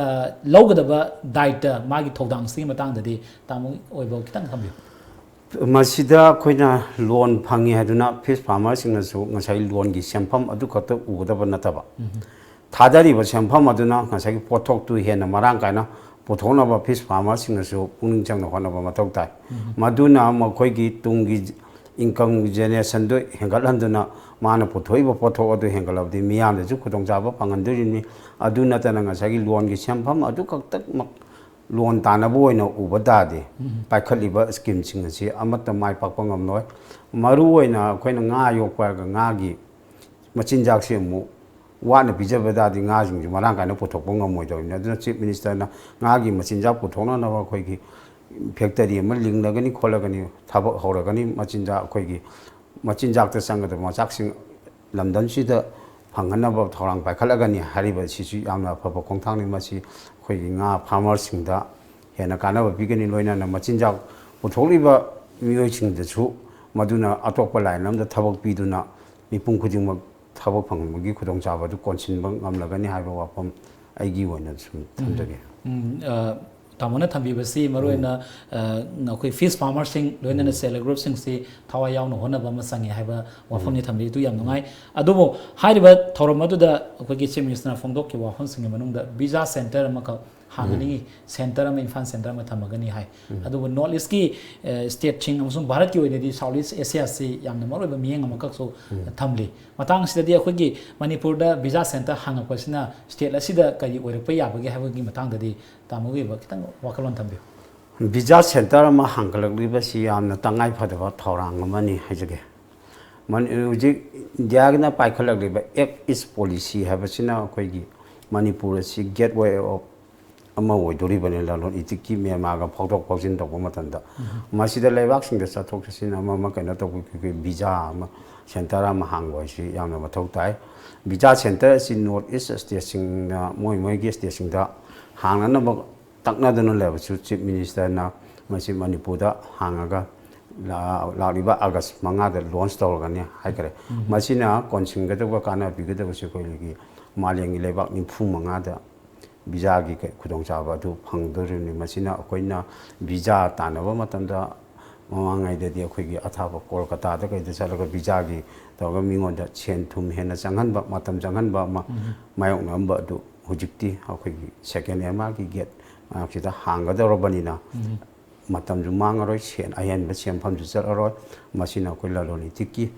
ꯂꯧꯒꯗꯕ ꯗꯥꯏꯇ, ꯃꯥꯒꯤ ꯊꯧꯗꯥꯡꯁꯤꯒꯤ ꯃꯇꯥꯡꯗꯗꯤ ꯇꯥꯃꯣ ꯑꯣꯏꯕ ꯈꯤꯇꯪ ꯊꯝꯕꯤꯌꯨ꯫ ꯃꯁꯤꯗ ꯑꯩꯈꯣꯏꯅ ꯂꯣꯟ ꯐꯪꯉꯤ ꯍꯥꯏꯗꯨꯅ ꯐꯤꯁ ꯐꯥꯔꯃꯔꯁꯤꯡꯅꯁꯨ ꯉꯁꯥꯏ ꯂꯣꯟꯒꯤ ꯁꯦꯟꯐꯝ ꯑꯗꯨꯈꯛꯇ ꯎꯒꯗꯕ ꯅꯠꯇꯕ, ꯊꯥꯗꯔꯤꯕ ꯁꯦꯟꯐꯝ ꯑꯗꯨꯅ ꯉꯁꯥꯏꯒꯤ ꯄꯣꯠꯊꯣꯛꯇꯨ ꯍꯦꯟꯅ ꯃꯔꯥꯡ ꯀꯥꯏꯅ ꯄꯨꯊꯣꯛꯅꯕ ꯐꯤꯁ ꯐꯥꯔꯃꯔꯁꯤꯡꯅꯁꯨ ꯄꯨꯛꯅꯤꯡ ꯆꯪꯅ ꯍꯣꯠꯅꯕ ꯃꯊꯧ ꯇꯥꯏ꯫ ꯃꯗꯨꯅ ꯃꯈꯣꯏꯒꯤ ꯇꯨꯡꯒꯤ ꯏꯟꯀꯝ ꯖꯦꯅꯦꯔꯦꯁꯟꯗꯨ ꯍꯦꯟꯒꯠꯍꯟꯗꯨꯅ ꯃꯥꯅ ꯄꯨꯊꯣꯛꯏꯕ ꯄꯣꯠꯊꯣꯛ ꯑꯗꯨ ꯍꯦꯟꯒꯠꯂꯕꯗꯤ ꯃꯤꯌꯥꯝꯗꯁꯨ ꯈꯨꯗꯣꯡꯆꯥꯕ ꯐꯪꯍꯟꯗꯣꯔꯤꯕꯅꯤ꯫ ꯑꯗꯨ ꯅꯠꯇꯅ ꯉꯁꯥꯏꯒꯤ ꯂꯣꯟꯒꯤ ꯁꯦꯟꯐꯝ ꯑꯗꯨꯈꯛꯇꯃꯛ ꯂꯣꯟ ꯇꯥꯅꯕ ꯑꯣꯏꯅ ꯎꯕ ꯇꯥꯔꯗꯤ ꯄꯥꯏꯈꯠꯂꯤꯕ ꯁ꯭ꯀꯤꯝꯁꯤꯡ ꯑꯁꯤ ꯑꯃꯠꯇ ꯃꯥꯏ ꯄꯥꯛꯄ ꯉꯝꯂꯣꯏ꯫ ꯃꯔꯨꯑꯣꯏꯅ ꯑꯩꯈꯣꯏꯅ ꯉꯥ ꯌꯣꯛꯄ ꯍꯥꯏꯔꯒ ꯉꯥꯒꯤ ꯃꯆꯤꯟꯖꯥꯛꯁꯤ ꯑꯃꯨꯛ ꯋꯥꯠꯅ ꯄꯤꯖꯕ ꯇꯥꯔꯗꯤ ꯉꯥꯁꯤꯡꯁꯤ ꯃꯔꯥꯡ ꯀꯥꯏꯅ ꯄꯨꯊꯣꯛꯄ ꯉꯝꯃꯣꯏꯗꯧꯔꯤꯕꯅꯤ꯫ ꯑꯗꯨꯅ ꯆꯤꯐ ꯃꯤꯅꯤꯁꯇꯔꯅ ꯉꯥꯒꯤ ꯃꯆꯤꯟꯖꯥꯛ ꯄꯨꯊꯣꯛꯅꯅꯕ ꯑꯩꯈꯣꯏꯒꯤ ꯐꯦꯛꯇꯔꯤ ꯑꯃ ꯂꯤꯡꯂꯒꯅꯤ ꯈꯣꯠꯂꯒꯅꯤ, ꯊꯕꯛ ꯍꯧꯔꯒꯅꯤ, ꯃꯆꯤꯟꯖꯥꯛ ꯑꯩꯈꯣꯏꯒꯤ ꯃꯆꯤꯟꯖꯥꯛꯇ ꯆꯪꯒꯗꯕ ꯃꯆꯥꯛꯁꯤꯡ ꯂꯝꯗꯝꯁꯤꯗ ꯐꯪꯍꯟꯅꯕ ꯊꯧꯔꯥꯡ ꯄꯥꯏꯈꯠꯂꯒꯅꯤ ꯍꯥꯏꯔꯤꯕ ꯑꯁꯤꯁꯨ ꯌꯥꯝꯅ ꯑꯐꯕ ꯈꯣꯡꯊꯥꯡꯅꯤ꯫ ꯃꯁꯤ ꯑꯩꯈꯣꯏꯒꯤ ꯉꯥ ꯐꯥꯔꯃꯔꯁꯤꯡꯗ ꯍꯦꯟꯅ ꯀꯥꯟꯅꯕ ꯄꯤꯒꯅꯤ꯫ ꯂꯣꯏꯅꯅ ꯃꯆꯤꯟꯖꯥꯛ ꯄꯨꯊꯣꯛꯂꯤꯕ ꯃꯤꯑꯣꯏꯁꯤꯡꯗꯁꯨ ꯃꯗꯨꯅ ꯑꯇꯣꯞꯄ ꯂꯥꯏꯟ ꯑꯃꯗ ꯊꯕꯛ ꯄꯤꯗꯨꯅ ꯃꯤꯄꯨꯝ ꯈꯨꯗꯤꯡꯃꯛ ꯊꯕꯛ ꯐꯪꯕꯒꯤ ꯈꯨꯗꯣꯡꯆꯥꯕ ꯑꯗꯨ ꯀꯣꯟꯁꯤꯟꯕ ꯉꯝꯂꯒꯅꯤ ꯍꯥꯏꯕ ꯋꯥꯐꯝ ꯑꯩꯒꯤ ꯑꯣꯏꯅ ꯁꯨꯝ ꯊꯝꯖꯒꯦ꯫ ꯎꯝ, ꯑ, ꯇꯥꯃꯣꯅ ꯊꯝꯕꯤꯕꯁꯤ ꯃꯔꯨꯑꯣꯏꯅ ꯑ, ꯑꯩꯈꯣꯏ ꯐꯤꯁ ꯐꯥꯔꯃꯔꯁꯤꯡ ꯂꯣꯏꯅꯅ ꯁꯦꯜꯐ ꯍꯦꯜꯞ ꯒ꯭ꯔꯨꯞꯁꯤꯡꯁꯤ ꯊꯋꯥꯏ ꯌꯥꯎꯅ ꯍꯣꯠꯅꯕ ꯑꯃ ꯆꯪꯉꯤ ꯍꯥꯏꯕ ꯋꯥꯐꯝꯅꯤ ꯊꯝꯕꯤꯔꯤꯗꯨ ꯌꯥꯝ ꯅꯨꯡꯉꯥꯏ꯫ ꯑꯗꯨꯕꯨ ꯍꯥꯏꯔꯤꯕ ꯊꯧꯔꯝ ꯑꯗꯨꯗ ꯑꯩꯈꯣꯏꯒꯤ ꯆꯤꯐ ꯃꯤꯅꯤꯁꯇꯔꯅ ꯐꯣꯡꯗꯣꯛꯈꯤꯕ ꯋꯥꯐꯝꯁꯤꯡꯒꯤ ꯃꯅꯨꯡꯗ ꯚꯤꯖꯥ ꯁꯦꯟꯇꯔ ꯑꯃꯈꯛ ꯍꯥꯡꯍꯟꯅꯤꯡꯉꯤ, ꯁꯦꯟꯇꯔ ꯑꯃ, ꯏꯝꯐꯥꯜ ꯁꯦꯟꯇꯔ ꯑꯃ ꯊꯝꯃꯒꯅꯤ ꯍꯥꯏ꯫ ꯑꯗꯨꯕꯨ ꯅꯣꯔꯠ ꯏꯁꯀꯤ ꯁ꯭ꯇꯦꯠꯁꯤꯡ ꯑꯃꯁꯨꯡ ꯚꯥꯔꯠꯀꯤ ꯑꯣꯏꯅꯗꯤ ꯁꯥꯎꯠ ꯏꯁ ꯑꯦꯁꯤꯌꯥꯁꯤ ꯌꯥꯝꯅ ꯃꯔꯨꯑꯣꯏꯕ ꯃꯤꯠꯌꯦꯡ ꯑꯃꯈꯛꯁꯨ ꯊꯝꯂꯤ꯫ ꯃꯇꯥꯡꯁꯤꯗꯗꯤ ꯑꯩꯈꯣꯏꯒꯤ ꯃꯅꯤꯄꯨꯔꯗ ꯚꯤꯖꯥ ꯁꯦꯟꯇꯔ ꯍꯥꯡꯉꯛꯄꯁꯤꯅ ꯁ꯭ꯇꯦꯠ ꯑꯁꯤꯗ ꯀꯔꯤ ꯑꯣꯏꯔꯛꯄ ꯌꯥꯕꯒꯦ ꯍꯥꯏꯕꯒꯤ ꯃꯇꯥꯡꯗꯗꯤ ꯇꯥꯃꯣꯒꯤ ꯑꯣꯏꯕ ꯈꯤꯇꯪ ꯋꯥꯈꯜꯂꯣꯟ ꯊꯝꯕꯤꯌꯨ꯫ ꯚꯤꯖꯥ ꯁꯦꯟꯇꯔ ꯑꯃ ꯍꯥꯡꯒꯠꯂꯛꯂꯤꯕꯁꯤ ꯌꯥꯝꯅ ꯇꯉꯥꯏ ꯐꯗꯕ ꯊꯧꯔꯥꯡ ꯑꯃꯅꯤ ꯍꯥꯏꯖꯒꯦ꯫ ꯃꯅꯤ-, ꯍꯧꯖꯤꯛ ꯏꯟꯗꯤꯌꯥꯒꯤꯅ ꯄꯥꯏꯈꯠꯂꯛꯂꯤꯕ ꯑꯦꯛ ꯏꯁ ꯄꯣꯂꯤꯁꯤ ꯍꯥꯏꯕꯁꯤꯅ ꯑꯩꯈꯣꯏꯒꯤ ꯃꯅꯤꯄꯨꯔ ꯑꯁꯤ ꯒꯦꯠꯋꯦ ꯑꯣꯐ ꯑꯃ ꯑꯣꯏꯗꯣꯔꯤꯕꯅꯤ ꯂꯂꯣꯟ ꯏꯇꯤꯛꯀꯤ ꯃꯦꯟꯃꯥꯒ ꯐꯥꯎꯗꯣꯛ ꯐꯥꯎꯖꯤꯟ ꯇꯧꯕ ꯃꯇꯝꯗ꯫ ꯃꯁꯤꯗ ꯂꯩꯕꯥꯛꯁꯤꯡꯗ ꯆꯠꯊꯣꯛ ꯆꯠꯁꯤꯟ ꯑꯃ ꯑꯃ ꯀꯩꯅꯣ ꯇꯧꯕꯒꯤ ꯚꯤꯖꯥ ꯑꯃ ꯁꯦꯟꯇꯔ ꯑꯃ ꯍꯥꯡꯕ ꯍꯥꯏꯁꯤ ꯌꯥꯝꯅ ꯃꯊꯧ ꯇꯥꯏ꯫ ꯚꯤꯖꯥ ꯁꯦꯟꯇꯔ ꯑꯁꯤ ꯅꯣꯔꯠ ꯏꯁ ꯁ꯭ꯇꯦꯠꯁꯤꯡꯅ ꯃꯣꯏ ꯃꯣꯏꯒꯤ ꯁ꯭ꯇꯦꯠꯁꯤꯡꯗ ꯍꯥꯡꯅꯅꯕ ꯇꯛꯅꯗꯨꯅ ꯂꯩꯔꯕꯁꯨ ꯆꯤꯐ ꯃꯤꯅꯤꯁꯇꯔꯅ ꯃꯁꯤ ꯃꯅꯤꯄꯨꯔꯗ ꯍꯥꯡꯉꯒ ꯂꯥ-, ꯂꯥꯛꯂꯤꯕ ꯑꯥꯒꯁ ꯃꯉꯥꯗ ꯂꯣꯟꯁ ꯇꯧꯔꯒꯅꯤ ꯍꯥꯏꯈꯔꯦ꯫ ꯃꯁꯤꯅ ꯀꯣꯟꯁꯤꯟꯒꯗꯕ ꯀꯥꯟꯅ ꯄꯤꯒꯗꯕꯁꯤ ꯑꯩꯈꯣꯏꯒꯤ ꯃꯥꯂꯦꯝꯒꯤ ꯂꯩꯕꯥꯛ ꯅꯤꯐꯨ ꯃꯉꯥꯗ ꯚꯤꯖꯥꯒꯤ ꯀꯩ-, ꯈꯨꯗꯣꯡꯆꯥꯕ ꯑꯗꯨ ꯐꯪꯗꯣꯔꯤꯕꯅꯤ꯫ ꯃꯁꯤꯅ ꯑꯩꯈꯣꯏꯅ ꯚꯤꯖꯥ ꯇꯥꯟꯅꯕ ꯃꯇꯝꯗ ꯃꯃꯥꯡꯉꯩꯗꯗꯤ ꯑꯩꯈꯣꯏꯒꯤ ꯑꯊꯥꯞꯄ ꯀꯣꯜꯀꯇꯥꯗ ꯀꯩꯗ ꯆꯠꯂꯒ ꯚꯤꯖꯥꯒꯤ ꯇꯧꯔꯒ ꯃꯤꯉꯣꯟꯗ ꯁꯦꯟ ꯊꯨꯝ ꯍꯦꯟꯅ ꯆꯪꯍꯟꯕ, ꯃꯇꯝ ꯆꯪꯍꯟꯕ ꯑꯃ ꯃꯥꯌꯣꯛꯅꯔꯝꯕ ꯑꯗꯨ ꯍꯧꯖꯤꯛꯇꯤ ꯑꯩꯈꯣꯏꯒꯤ ꯁꯦꯀꯦꯟ ꯑꯦꯝ ꯑꯥꯔꯒꯤ ꯒꯦꯠ ꯃꯅꯥꯛꯁꯤꯗ ꯍꯥꯡꯒꯗꯧꯔꯕꯅꯤꯅ ꯃꯇꯝꯁꯨ ꯃꯥꯡꯉꯔꯣꯏ, ꯁꯦꯟ, ꯑꯍꯦꯟꯕ ꯁꯦꯟꯐꯝꯁꯨ ꯆꯠꯂꯔꯣꯏ꯫ ꯃꯁꯤꯅ ꯑꯩꯈꯣꯏ ꯂꯂꯣꯟ ꯏꯇꯤꯛꯀꯤ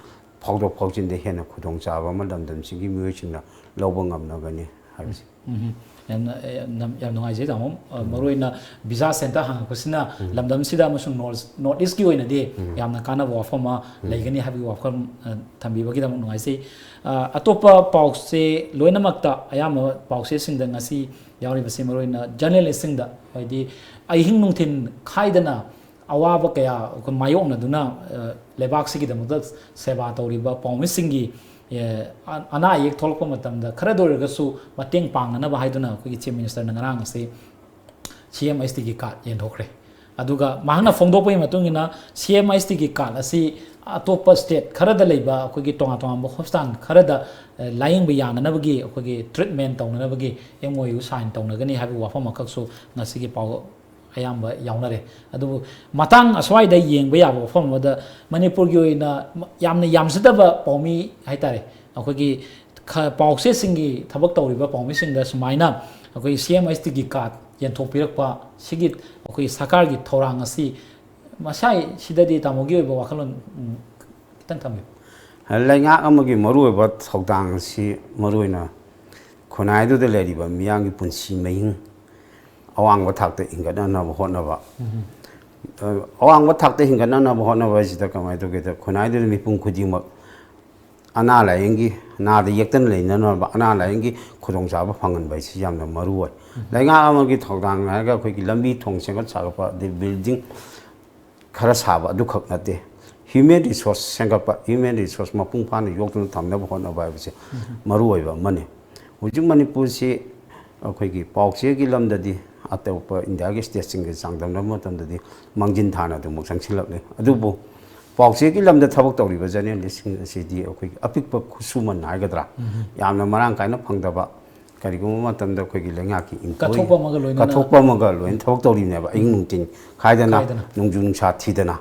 ꯐꯥꯎꯗꯣꯛ ꯐꯥꯎꯖꯤꯟꯗ ꯍꯦꯟꯅ ꯈꯨꯗꯣꯡꯆꯥꯕ ꯑꯃ ꯂꯝꯗꯝꯁꯤꯒꯤ ꯃꯤꯑꯣꯏꯁꯤꯡꯅ ꯂꯧꯕ ꯉꯝꯅꯒꯅꯤ ꯍꯥꯏꯕꯁꯤ꯫ ꯎꯝ꯫ ꯌꯥꯝꯅ, ꯌꯥꯝꯅ, ꯌꯥꯝ ꯅꯨꯡꯉꯥꯏꯖꯩ ꯇꯥꯃꯣ꯫ ꯑ, ꯃꯔꯨꯑꯣꯏꯅ ꯚꯤꯖꯥ ꯁꯦꯟꯇꯔ ꯍꯥꯡꯉꯛꯄꯁꯤꯅ ꯂꯝꯗꯝꯁꯤꯗ ꯑꯃꯁꯨꯡ ꯅꯣꯔꯠ, ꯅꯣꯔꯠ ꯏꯁꯀꯤ ꯑꯣꯏꯅꯗꯤ ꯌꯥꯝꯅ ꯀꯥꯟꯅꯕ ꯋꯥꯐꯝ ꯑꯃ ꯂꯩꯒꯅꯤ ꯍꯥꯏꯕꯒꯤ ꯋꯥꯐꯝ, ꯑ, ꯊꯝꯕꯤꯕꯒꯤꯗꯃꯛ ꯅꯨꯡꯉꯥꯏꯖꯩ꯫ ꯑ, ꯑꯇꯣꯞꯄ ꯄꯥꯎꯆꯦ ꯂꯣꯏꯅꯃꯛꯇ, ꯑꯌꯥꯝꯕ ꯄꯥꯎꯆꯦꯁꯤꯡꯗ ꯉꯁꯤ ꯌꯥꯎꯔꯤꯕꯁꯤ ꯃꯔꯨꯑꯣꯏꯅ ꯖꯔꯅꯦꯂꯤꯁꯁꯤꯡꯗ, ꯍꯥꯏꯗꯤ ꯑꯍꯤꯡ ꯅꯨꯡꯊꯤꯜ ꯈꯥꯏꯗꯅ ꯑꯋꯥꯕ ꯀꯌꯥ ꯑꯩꯈꯣꯏ ꯃꯥꯌꯣꯛꯅꯗꯨꯅ, ꯑ, ꯂꯩꯕꯥꯛꯁꯤꯒꯤꯗꯃꯛꯇ ꯁꯦꯕꯥ ꯇꯧꯔꯤꯕ ꯄꯥꯎꯃꯤꯁꯤꯡꯒꯤ, ꯑ, ꯑ-, ꯑꯅꯥ ꯑꯌꯦꯛ ꯊꯣꯛꯂꯛꯄ ꯃꯇꯝꯗ ꯈꯔꯗ ꯑꯣꯏꯔꯒꯁꯨ ꯃꯇꯦꯡ ꯄꯥꯡꯅꯅꯕ ꯍꯥꯏꯗꯨꯅ ꯑꯩꯈꯣꯏꯒꯤ ꯆꯤꯐ ꯃꯤꯅꯤꯁꯇꯔꯅ ꯉꯔꯥꯡ ꯑꯁꯤ ꯁꯤ ꯑꯦꯝ ꯑꯩꯆ ꯇꯤꯒꯤ ꯀꯥꯔꯗ ꯌꯦꯟꯊꯣꯛꯈ꯭ꯔꯦ꯫ ꯑꯗꯨꯒ ꯃꯍꯥꯛꯅ ꯐꯣꯡꯗꯣꯛꯄꯒꯤ ꯃꯇꯨꯡ ꯏꯟꯅ, ꯁꯤ ꯑꯦꯝ ꯑꯩꯆ ꯇꯤꯒꯤ ꯀꯥꯔꯗ ꯑꯁꯤ ꯑꯇꯣꯞꯄ ꯁ꯭ꯇꯦꯠ ꯈꯔꯗ ꯂꯩꯕ ꯑꯩꯈꯣꯏꯒꯤ ꯇꯣꯉꯥꯟ ꯇꯣꯉꯥꯟꯕ ꯍꯣꯁꯄꯤꯇꯥꯜ ꯈꯔꯗ, ꯑ, ꯂꯥꯌꯦꯡꯕ ꯌꯥꯅꯅꯕꯒꯤ, ꯑꯩꯈꯣꯏꯒꯤ treatment ꯇꯧꯅꯅꯕꯒꯤ M O U sign ꯇꯧꯅꯒꯅꯤ ꯍꯥꯏꯕꯒꯤ ꯋꯥꯐꯝ ꯑꯃꯈꯛꯁꯨ ꯉꯁꯤꯒꯤ ꯄꯥꯎ ꯑꯌꯥꯝꯕ ꯌꯥꯎꯅꯔꯦ꯫ ꯑꯗꯨꯕꯨ ꯃꯇꯥꯡ ꯑꯁ꯭ꯋꯥꯏꯗ ꯌꯦꯡꯕ ꯌꯥꯕ ꯋꯥꯐꯝ ꯑꯃꯗ, ꯃꯅꯤꯄꯨꯔꯒꯤ ꯑꯣꯏꯅ ꯌꯥꯝꯅ ꯌꯥꯝꯖꯗꯕ ꯄꯥꯎꯃꯤ ꯍꯥꯏꯇꯥꯔꯦ, ꯑꯩꯈꯣꯏꯒꯤ ꯈ-, ꯄꯥꯎꯆꯦꯁꯤꯡꯒꯤ ꯊꯕꯛ ꯇꯧꯔꯤꯕ ꯄꯥꯎꯃꯤꯁꯤꯡꯗ ꯁꯨꯃꯥꯏꯅ ꯑꯩꯈꯣꯏ ꯁꯤ ꯑꯦꯝ ꯑꯩꯆ ꯇꯤꯒꯤ ꯀꯥꯔꯗ ꯌꯦꯟꯊꯣꯛꯄꯤꯔꯛꯄ, ꯁꯤꯒꯤ ꯑꯩꯈꯣꯏ ꯁꯔꯀꯥꯔꯒꯤ ꯊꯧꯔꯥꯡ ꯑꯁꯤ ꯃꯁꯥꯏꯁꯤꯗꯗꯤ ꯇꯥꯃꯣꯒꯤ ꯑꯣꯏꯕ ꯋꯥꯈꯜꯂꯣꯟ, ꯎꯝ, ꯈꯤꯇꯪ ꯊꯝꯕꯤꯌꯨ꯫ ꯂꯩꯉꯥꯛ ꯑꯃꯒꯤ ꯃꯔꯨꯑꯣꯏꯕ ꯊꯧꯗꯥꯡ ꯑꯁꯤ ꯃꯔꯨꯑꯣꯏꯅ ꯈꯨꯟꯅꯥꯏꯗꯨꯗ ꯂꯩꯔꯤꯕ ꯃꯤꯌꯥꯝꯒꯤ ꯄꯨꯟꯁꯤ ꯃꯍꯤꯡ ꯑꯋꯥꯡꯕ ꯊꯥꯛꯇ ꯍꯤꯡꯒꯠꯅꯅꯕ ꯍꯣꯠꯅꯕ꯫ ꯑꯋꯥꯡꯕ ꯊꯥꯛꯇ ꯍꯤꯡꯒꯠꯅꯅꯕ ꯍꯣꯠꯅꯕ ꯍꯥꯏꯁꯤꯗ ꯀꯃꯥꯏꯅ ꯇꯧꯒꯦꯗ, ꯈꯨꯟꯅꯥꯏꯗꯨꯗ ꯃꯤꯄꯨꯝ ꯈꯨꯗꯤꯡꯃꯛ ꯑꯅꯥ ꯂꯥꯏꯌꯦꯡꯒꯤ, ꯅꯥꯗ ꯌꯦꯛꯇꯅ ꯂꯩꯅꯅꯕ ꯑꯅꯥ ꯂꯥꯏꯌꯦꯡꯒꯤ ꯈꯨꯗꯣꯡꯆꯥꯕ ꯐꯪꯍꯟꯕ ꯍꯥꯏꯁꯤ ꯌꯥꯝꯅ ꯃꯔꯨ ꯑꯣꯏ꯫ ꯂꯩꯉꯥꯛ ꯑꯃꯒꯤ ꯊꯧꯗꯥꯡ ꯍꯥꯏꯔꯒ ꯑꯩꯈꯣꯏꯒꯤ ꯂꯝꯕꯤ ꯊꯣꯡ ꯁꯦꯝꯒꯠ ꯁꯥꯒꯠꯄ, ꯑꯗꯩ ꯕꯤꯜꯗꯤꯡ ꯈꯔ ꯁꯥꯕ ꯑꯗꯨꯈꯛ ꯅꯠꯇꯦ, ꯍ꯭ꯌꯨꯃꯦꯟ ꯔꯤꯁꯣꯔꯁ ꯁꯦꯝꯒꯠꯄ, ꯍ꯭ꯌꯨꯃꯦꯟ ꯔꯤꯁꯣꯔꯁ ꯃꯄꯨꯡ ꯐꯥꯅ ꯌꯣꯛꯇꯨꯅ ꯊꯝꯅꯕ ꯍꯣꯠꯅꯕ ꯍꯥꯏꯕꯁꯦ ꯃꯔꯨ ꯑꯣꯏꯕ ꯑꯃꯅꯤ꯫ ꯍꯧꯖꯤꯛ ꯃꯅꯤꯄꯨꯔꯁꯤ ꯑꯩꯈꯣꯏꯒꯤ ꯄꯥꯎꯆꯦꯒꯤ ꯂꯝꯗꯗꯤ ꯑꯇꯣꯞꯄ ꯏꯟꯗꯤꯌꯥꯒꯤ ꯁ꯭ꯇꯦꯠꯁꯤꯡꯒ ꯆꯥꯡꯗꯝꯅꯕ ꯃꯇꯝꯗꯗꯤ ꯃꯥꯡꯖꯤꯟ ꯊꯥꯅ ꯑꯗꯨꯃꯛ ꯆꯪꯁꯤꯜꯂꯛꯂꯤ꯫ ꯑꯗꯨꯕꯨ ꯄꯥꯎꯆꯦꯒꯤ ꯂꯝꯗ ꯊꯕꯛ ꯇꯧꯔꯤꯕ ꯖꯔꯅꯦꯂꯤꯁꯁꯤꯡ ꯑꯁꯤꯗꯤ ꯑꯩꯈꯣꯏꯒꯤ ꯑꯄꯤꯛꯄ ꯈꯨꯠꯁꯨꯃꯟ ꯍꯥꯏꯒꯗ꯭ꯔꯥ, ꯌꯥꯝꯅ ꯃꯔꯥꯡ ꯀꯥꯏꯅ ꯐꯪꯗꯕ, ꯀꯔꯤꯒꯨꯝꯕ ꯃꯇꯝꯗ ꯑꯩꯈꯣꯏꯒꯤ ꯂꯩꯉꯥꯛꯀꯤ employee ꯀꯠꯊꯣꯛꯄ ꯑꯃꯒ ꯂꯣꯏꯅꯅ꯫ ꯀꯠꯊꯣꯛꯄ ꯑꯃꯒ ꯂꯣꯏꯅ ꯊꯕꯛ ꯇꯧꯔꯤꯕꯅꯦꯕ, ꯑꯍꯤꯡ ꯅꯨꯡꯊꯤꯜ ꯈꯥꯏꯗꯅ, ꯈꯥꯏꯗꯅ꯫ ꯅꯣꯡꯖꯨ ꯅꯨꯡꯁꯥ ꯊꯤꯗꯅ꯫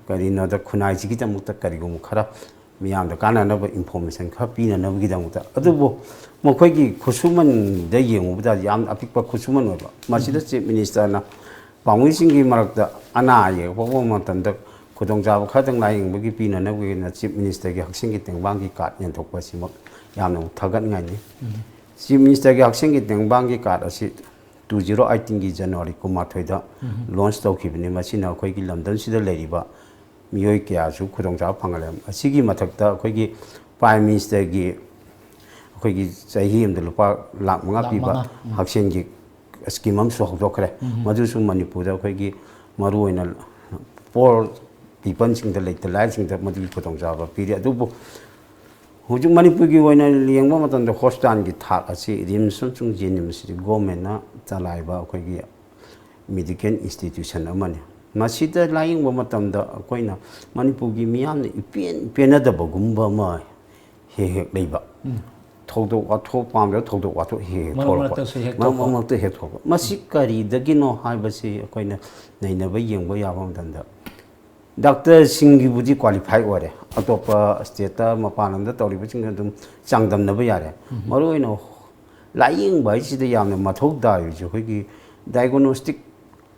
ꯀꯔꯤꯅꯣꯗ ꯈꯨꯟꯅꯥꯏꯁꯤꯒꯤꯗꯃꯛꯇ ꯀꯔꯤꯒꯨꯝꯕ ꯈꯔ ꯃꯤꯌꯥꯝꯗ ꯀꯥꯟꯅꯅꯕ information ꯈꯔ ꯄꯤꯅꯅꯕꯒꯤꯗꯃꯛꯇ꯫ ꯑꯗꯨꯕꯨ ꯃꯈꯣꯏꯒꯤ ꯈꯨꯠꯁꯨꯃꯟꯗ ꯌꯦꯡꯉꯨꯕꯗ ꯌꯥꯝꯅ ꯑꯄꯤꯛꯄ ꯈꯨꯠꯁꯨꯃꯟ ꯑꯣꯏꯕ꯫ ꯃꯁꯤꯗ Chief Minister ꯅ ꯄꯥꯎꯃꯤꯁꯤꯡꯒꯤ ꯃꯔꯛꯇ ꯑꯅꯥ ꯑꯌꯦꯛ ꯄꯣꯛꯄ ꯃꯇꯝꯗ ꯈꯨꯗꯣꯡꯆꯥꯕ ꯈꯔꯗꯪ ꯂꯥꯏꯌꯦꯡꯕꯒꯤ ꯄꯤꯅꯅꯕꯒꯤꯅ Chief Minister ꯒꯤ ꯍꯛꯁꯦꯜꯒꯤ ꯇꯦꯡꯕꯥꯡꯒꯤ ꯀꯥꯔꯗ ꯌꯦꯟꯊꯣꯛꯄ ꯑꯁꯤꯃꯛ ꯌꯥꯝꯅ ꯊꯥꯒꯠꯅꯤꯡꯉꯥꯏꯅꯤ꯫ Chief Minister ꯒꯤ ꯍꯛꯁꯦꯜꯒꯤ ꯇꯦꯡꯕꯥꯡꯒꯤ ꯀꯥꯔꯗ ꯑꯁꯤ two zero eighteen ꯒꯤ January ꯀꯨꯟꯃꯥꯊꯣꯏꯗ launch ꯇꯧꯈꯤꯕꯅꯤ꯫ ꯃꯁꯤꯅ ꯑꯩꯈꯣꯏꯒꯤ ꯂꯝꯗꯝꯁꯤꯗ ꯂꯩꯔꯤꯕ ꯃꯤꯑꯣꯏ ꯀꯌꯥꯁꯨ ꯈꯨꯗꯣꯡꯆꯥꯕ ꯐꯪꯍꯜꯂꯦ꯫ ꯑꯁꯤꯒꯤ ꯃꯊꯛꯇ ꯑꯩꯈꯣꯏꯒꯤ Prime Minister ꯒꯤ ꯑꯩꯈꯣꯏꯒꯤ ꯆꯍꯤ ꯑꯃꯗ ꯂꯨꯄꯥ ꯂꯥꯈ ꯃꯉꯥ ꯂꯥꯈ ꯄꯤꯕ ꯃꯉꯥ, ꯎꯝ꯫ ꯍꯛꯁꯦꯜꯒꯤ scheme ꯑꯃꯁꯨ ꯍꯧꯗꯣꯛꯈ꯭ꯔꯦ꯫ ꯃꯗꯨꯁꯨ ꯃꯅꯤꯄꯨꯔꯗ ꯑꯩꯈꯣꯏꯒꯤ ꯃꯔꯨꯑꯣꯏꯅ poor people ꯁꯤꯡꯗ, ꯂꯩꯇ ꯂꯥꯏꯔꯁꯤꯡꯗ ꯃꯗꯨꯒꯤ ꯈꯨꯗꯣꯡꯆꯥꯕ ꯄꯤꯔꯤ꯫ ꯑꯗꯨꯕꯨ ꯍꯧꯖꯤꯛ ꯃꯅꯤꯄꯨꯔꯒꯤ ꯑꯣꯏꯅ ꯌꯦꯡꯕ ꯃꯇꯝꯗ hospital ꯒꯤ ꯊꯥꯛ ꯑꯁꯤ RIMS ꯑꯃꯁꯨꯡ JNIMS ꯁꯤꯗꯤ government ꯅ ꯆꯂꯥꯏꯕ ꯑꯩꯈꯣꯏꯒꯤ ꯃꯦꯗꯤꯀꯦꯜ ꯏꯟꯁꯇꯤꯇ꯭ꯌꯨꯁꯟ ꯑꯃꯅꯤ꯫ ꯃꯁꯤꯗ ꯂꯥꯌꯦꯡꯕ ꯃꯇꯝꯗ ꯑꯩꯈꯣꯏꯅ ꯃꯅꯤꯄꯨꯔꯒꯤ ꯃꯤꯌꯥꯝꯅ ꯏꯄꯦꯟ ꯄꯦꯟꯅꯗꯕꯒꯨꯝꯕ ꯑꯃ ꯍꯦꯛ ꯍꯦꯛ ꯂꯩꯕ꯫ ꯊꯧꯗꯣꯛ ꯋꯥꯊꯣꯛ ꯄꯥꯝꯗꯕ ꯊꯧꯗꯣꯛ ꯋꯥꯊꯣꯛ ꯍꯦꯛ ꯍꯦꯛ ꯃꯔꯛ ꯊꯣꯛꯂꯛꯄ꯫ ꯃꯔꯛꯇꯁꯨ ꯍꯦꯛ ꯃꯔꯛ ꯊꯣꯛꯄ꯫ ꯃꯔꯛꯇ ꯍꯦꯛ ꯊꯣꯛꯂꯛꯄ꯫ ꯃꯁꯤ ꯀꯔꯤꯗꯒꯤꯅꯣ ꯍꯥꯏꯕꯁꯤ ꯑꯩꯈꯣꯏꯅ ꯅꯩꯅꯕ ꯌꯦꯡꯕ ꯌꯥꯕ ꯃꯇꯝꯗ, ꯗꯥꯛꯇꯔꯁꯤꯡꯒꯤꯕꯨꯗꯤ ꯀ꯭ꯋꯥꯂꯤꯐꯥꯏ ꯑꯣꯏꯔꯦ, ꯑꯇꯣꯞꯄ ꯁ꯭ꯇꯦꯠꯇ ꯃꯄꯥꯟ ꯂꯝꯗ ꯇꯧꯔꯤꯕꯁꯤꯡꯒ ꯑꯗꯨꯝ ꯆꯥꯡꯗꯝꯅꯕ ꯌꯥꯔꯦ꯫ ꯃꯔꯨꯑꯣꯏꯅ ꯂꯥꯌꯦꯡꯕ ꯍꯥꯏꯁꯤꯗ ꯌꯥꯝꯅ ꯃꯊꯧ ꯇꯥꯔꯤꯕꯁꯤ ꯑꯩꯈꯣꯏꯒꯤ ꯗꯥꯏꯒꯣꯅꯣꯁꯇꯤꯛ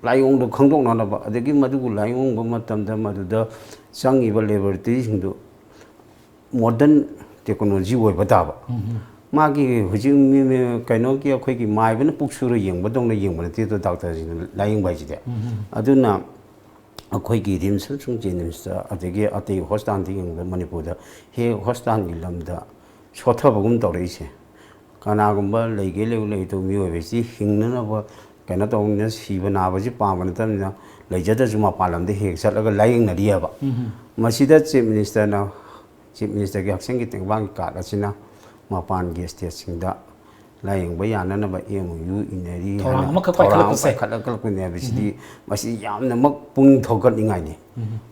ꯂꯥꯏꯑꯣꯡꯗꯣ ꯈꯪꯗꯣꯛꯅꯅꯕ, ꯑꯗꯒꯤ ꯃꯗꯨꯕꯨ ꯂꯥꯏꯑꯣꯡꯕ ꯃꯇꯝꯗ ꯃꯗꯨꯗ ꯆꯪꯉꯤꯕ ꯂꯦꯕꯣꯔꯦꯇꯔꯤꯁꯤꯡꯗꯨ ꯃꯣꯗꯔꯟ ꯇꯦꯛꯅꯣꯂꯣꯖꯤ ꯑꯣꯏꯕ ꯇꯥꯕ꯫ ꯃꯥꯒꯤ ꯍꯧꯖꯤꯛ ꯃꯤ-, ꯃꯤ-, ꯀꯩꯅꯣꯒꯤ ꯑꯩꯈꯣꯏꯒꯤ ꯃꯥꯏꯕꯅ ꯄꯨꯛ ꯁꯨꯔ ꯌꯦꯡꯕꯗꯧꯅ ꯌꯦꯡꯕ ꯅꯠꯇꯦ ꯑꯗꯣ, ꯗꯥꯛꯇꯔꯁꯤꯡꯅ ꯂꯥꯏꯌꯦꯡꯕ ꯍꯥꯏꯁꯤꯗꯤ꯫ ꯑꯗꯨꯅ ꯑꯩꯈꯣꯏꯒꯤ ꯔꯤꯝꯁ ꯑꯃꯁꯨꯡ ꯖꯦꯅꯤꯝꯁꯇ, ꯑꯗꯒꯤ ꯑꯇꯩ ꯍꯣꯁꯄꯤꯇꯥꯜꯗ ꯌꯦꯡꯕꯗ, ꯃꯅꯤꯄꯨꯔꯗ ꯍꯦꯛ ꯍꯣꯁꯄꯤꯇꯥꯜꯒꯤ ꯂꯝꯗ ꯁꯣꯊꯕꯒꯨꯝ ꯇꯧꯔꯛꯏꯁꯦ꯫ ꯀꯅꯥꯒꯨꯝꯕ ꯂꯩꯒꯦ ꯂꯩꯕ ꯂꯩꯇꯕ ꯃꯤꯑꯣꯏꯕꯁꯤ ꯍꯤꯡꯅꯅꯕ ꯀꯩꯅꯣ ꯇꯧꯅ ꯁꯤꯕ ꯅꯥꯕꯁꯤ ꯄꯥꯝꯕ ꯅꯠꯇꯕꯅꯤꯅ, ꯂꯩꯖꯗ꯭ꯔꯁꯨ ꯃꯄꯥꯟ ꯂꯝꯗ ꯍꯦꯛ ꯆꯠꯂꯒ ꯂꯥꯏꯌꯦꯡꯅꯔꯤꯑꯕ꯫ ꯃꯁꯤꯗ ꯆꯤꯐ ꯃꯤꯅꯤꯁꯇꯔꯅ, ꯆꯤꯐ ꯃꯤꯅꯤꯁꯇꯔꯒꯤ ꯍꯛꯁꯦꯜꯒꯤ ꯇꯦꯡꯕꯥꯡꯒꯤ ꯀꯥꯔꯗ ꯑꯁꯤꯅ ꯃꯄꯥꯟꯒꯤ ꯁ꯭ꯇꯦꯠꯁꯤꯡꯗ ꯂꯥꯏꯌꯦꯡꯕ ꯌꯥꯅꯅꯕ ꯑꯦꯝ ꯑꯣ ꯌꯨ ꯏꯅꯔꯤ ꯊꯧꯔꯥꯡ ꯍꯥꯏꯅ ꯑꯃꯈꯛ ꯊꯧꯔꯥꯡ ꯑꯃ ꯄꯥꯏꯈꯠꯂꯛꯄꯁꯦ꯫ ꯄꯥꯏꯈꯠꯂꯛꯄꯅꯦ ꯍꯥꯏꯕꯁꯤꯗꯤ, ꯃꯁꯤ ꯌꯥꯝꯅꯃꯛ ꯄꯨꯛꯅꯤꯡ ꯊꯧꯒꯠꯅꯤꯡꯉꯥꯏꯅꯤ꯫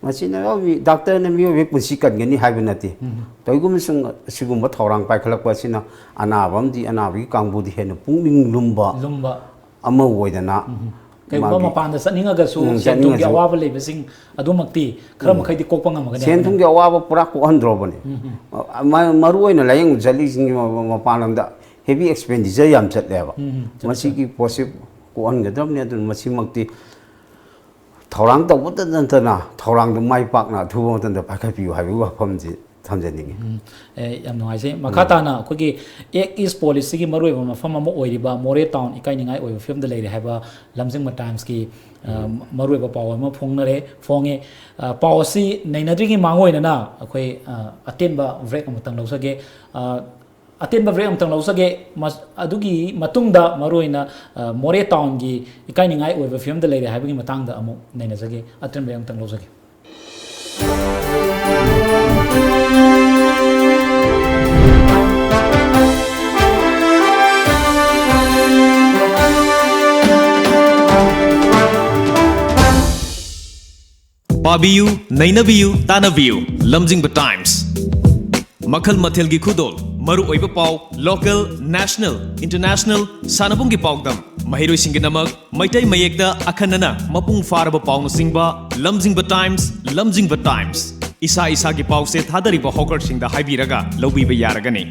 ꯃꯁꯤꯅ ꯃꯤ-, ꯗꯥꯛꯇꯔꯅ ꯃꯤꯑꯣꯏꯕꯒꯤ ꯄꯨꯟꯁꯤ ꯀꯟꯒꯅꯤ ꯍꯥꯏꯕ ꯅꯠꯇꯦ꯫ ꯇꯧꯏꯒꯨꯝꯕꯁꯨꯡ ꯑꯁꯤꯒꯨꯝꯕ ꯊꯧꯔꯥꯡ ꯄꯥꯏꯈꯠꯂꯛꯄ ꯑꯁꯤꯅ ꯑꯅꯥꯕ ꯑꯃꯗꯤ ꯑꯅꯥꯕꯒꯤ ꯀꯥꯡꯕꯨꯗꯤ ꯍꯦꯟꯅ ꯄꯨꯛꯅꯤꯡ ꯂꯨꯝꯕ ꯂꯨꯝꯕ꯫ ꯑꯃ ꯑꯣꯏꯗꯅ, ꯀꯩꯒꯨꯝꯕ ꯃꯥꯒꯤ ꯃꯄꯥꯟꯗ ꯆꯠꯅꯤꯡꯉꯒꯁꯨ ꯎꯝ, ꯁꯦꯟ ꯊꯨꯝꯒꯤ ꯆꯠꯅꯤꯡꯉꯁꯨ꯫ ꯑꯋꯥꯕ ꯂꯩꯕꯁꯤꯡ ꯑꯗꯨꯃꯛꯇꯤ ꯈꯔ ꯎꯝ꯫ ꯃꯈꯩꯗꯤ ꯀꯣꯛꯄ ꯉꯝꯒꯅꯤ ꯁꯦꯟ ꯍꯥꯏꯕꯅꯤ꯫ ꯊꯨꯝꯒꯤ ꯑꯋꯥꯕ ꯄꯨꯔꯥ ꯀꯣꯛꯍꯟꯗ꯭ꯔꯣꯕꯅꯤ꯫ ꯎꯝ, ꯎꯝ꯫ ꯃ-, ꯃꯔꯨ ꯑꯣꯏꯅ ꯂꯥꯏꯌꯦꯡꯕ ꯆꯠꯂꯤꯁꯤꯡꯒꯤ ꯃ-, ꯃ-, ꯃꯄꯥꯟ ꯂꯝꯗ ꯍꯦꯚꯤ ꯑꯦꯛꯁꯄꯦꯟꯗꯤꯆꯔ ꯌꯥꯝ ꯆꯠꯂꯦꯕ꯫ ꯎꯝ, ꯎꯝ, ꯆꯠꯂꯦ, ꯃꯁꯤꯒꯤ ꯆꯠꯂꯦ꯫ ꯄꯣꯠꯁꯤ ꯀꯣꯛꯍꯟꯒꯗꯕꯅꯤ꯫ ꯑꯗꯨꯅ ꯃꯁꯤꯃꯛꯇꯤ ꯊꯧꯔꯥꯡ ꯇꯧꯕꯇ ꯅꯠꯇꯅ ꯊꯧꯔꯥꯡꯗꯨ ꯃꯥꯏ ꯄꯥꯛꯅ ꯑꯊꯨꯕ ꯃꯇꯝꯗ ꯄꯥꯏꯈꯠꯄꯤꯌꯨ ꯍꯥꯏꯕꯒꯤ ꯋꯥꯐꯝꯁꯤ ꯊꯝꯖꯅꯤꯡꯉꯤ꯫ ꯎꯝ, ꯑꯦ, ꯌꯥꯝ ꯅꯨꯡꯉꯥꯏꯖꯩ꯫ ꯃꯈꯥ ꯎꯝ꯫ ꯇꯥꯅ ꯑꯩꯈꯣꯏꯒꯤ Act East Policyꯒꯤ ꯃꯔꯨꯑꯣꯏꯕ ꯃꯐꯝ ꯑꯃ ꯑꯣꯏꯔꯤꯕ ꯃꯣꯔꯦ ꯇꯥꯎꯟ ꯏꯀꯥꯏꯅꯤꯡꯉꯥꯏ ꯑꯣꯏꯕ ꯐꯤꯕꯝꯗ ꯂꯩꯔꯦ ꯍꯥꯏꯕ ꯂꯝꯖꯤꯡꯕ ꯇꯥꯏꯝꯁꯀꯤ, ꯑ, ꯎꯝ꯫ ꯃꯔꯨꯑꯣꯏꯕ ꯄꯥꯎ ꯑꯃ ꯐꯣꯡꯅꯔꯦ, ꯐꯣꯡꯉꯦ꯫ ꯑ, ꯄꯥꯎ ꯑꯁꯤ ꯅꯩꯅꯗ꯭ꯔꯤꯉꯩ ꯃꯥꯡꯑꯣꯏꯅꯅ ꯑꯩꯈꯣꯏ, ꯑ, ꯑꯇꯦꯟꯕ ꯕ꯭ꯔꯦꯛ ꯑꯃꯇꯪ ꯂꯧꯖꯒꯦ꯫ ꯑ, ꯑꯇꯦꯟꯕ ꯕ꯭ꯔꯦꯛ ꯑꯃꯇꯪ ꯂꯧꯖꯒꯦ꯫ ꯃꯁ-, ꯑꯗꯨꯒꯤ ꯃꯇꯨꯡꯗ ꯃꯔꯨꯑꯣꯏꯅ, ꯑ, ꯃꯣꯔꯦ ꯇꯥꯎꯟꯒꯤ ꯏꯀꯥꯏꯅꯤꯡꯉꯥꯏ ꯑꯣꯏꯕ ꯐꯤꯕꯝꯗ ꯂꯩꯔꯦ ꯍꯥꯏꯕꯒꯤ ꯃꯇꯥꯡꯗ ꯑꯃꯨꯛ ꯅꯩꯅꯖꯒꯦ꯫ ꯑꯇꯦꯟꯕ ꯕ꯭ꯔꯦꯛ ꯑꯃꯇꯪ ꯂꯧꯖꯒꯦ꯫ ꯄꯥꯕꯤꯌꯨ, ꯅꯩꯅꯕꯤꯌꯨ, ꯇꯥꯟꯅꯕꯤꯌꯨ꯫ ꯂꯝꯖꯤꯡꯕ ꯇꯥꯏꯝꯁ꯫ ꯃꯈꯜ ꯃꯊꯦꯜꯒꯤ ꯈꯨꯗꯣꯜ, ꯃꯔꯨꯑꯣꯏꯕ ꯄꯥꯎ, ꯂꯣꯀꯦꯜ, ꯅꯦꯁꯅꯦꯜ, ꯏꯟꯇꯔꯅꯦꯁꯅꯦꯜ, ꯁꯥꯟꯅꯕꯨꯡꯒꯤ ꯄꯥꯎꯗꯝ, ꯃꯍꯩꯔꯣꯏꯁꯤꯡꯒꯤꯗꯃꯛ ꯃꯩꯇꯩ ꯃꯌꯦꯛꯇ ꯑꯈꯟꯅꯅ ꯃꯄꯨꯡ ꯐꯥꯔꯕ ꯄꯥꯎꯅꯆꯤꯡꯕ꯫ ꯂꯝꯖꯤꯡꯕ ꯇꯥꯏꯝꯁ, ꯂꯝꯖꯤꯡꯕ ꯇꯥꯏꯝꯁ꯫ ꯏꯁꯥ ꯏꯁꯥꯒꯤ ꯄꯥꯎꯁꯦ ꯊꯥꯗꯔꯤꯕ ꯍꯣꯀꯔꯁꯤꯡꯗ ꯍꯥꯏꯕꯤꯔꯒ ꯂꯧꯕꯤꯕ ꯌꯥꯔꯒꯅꯤ꯫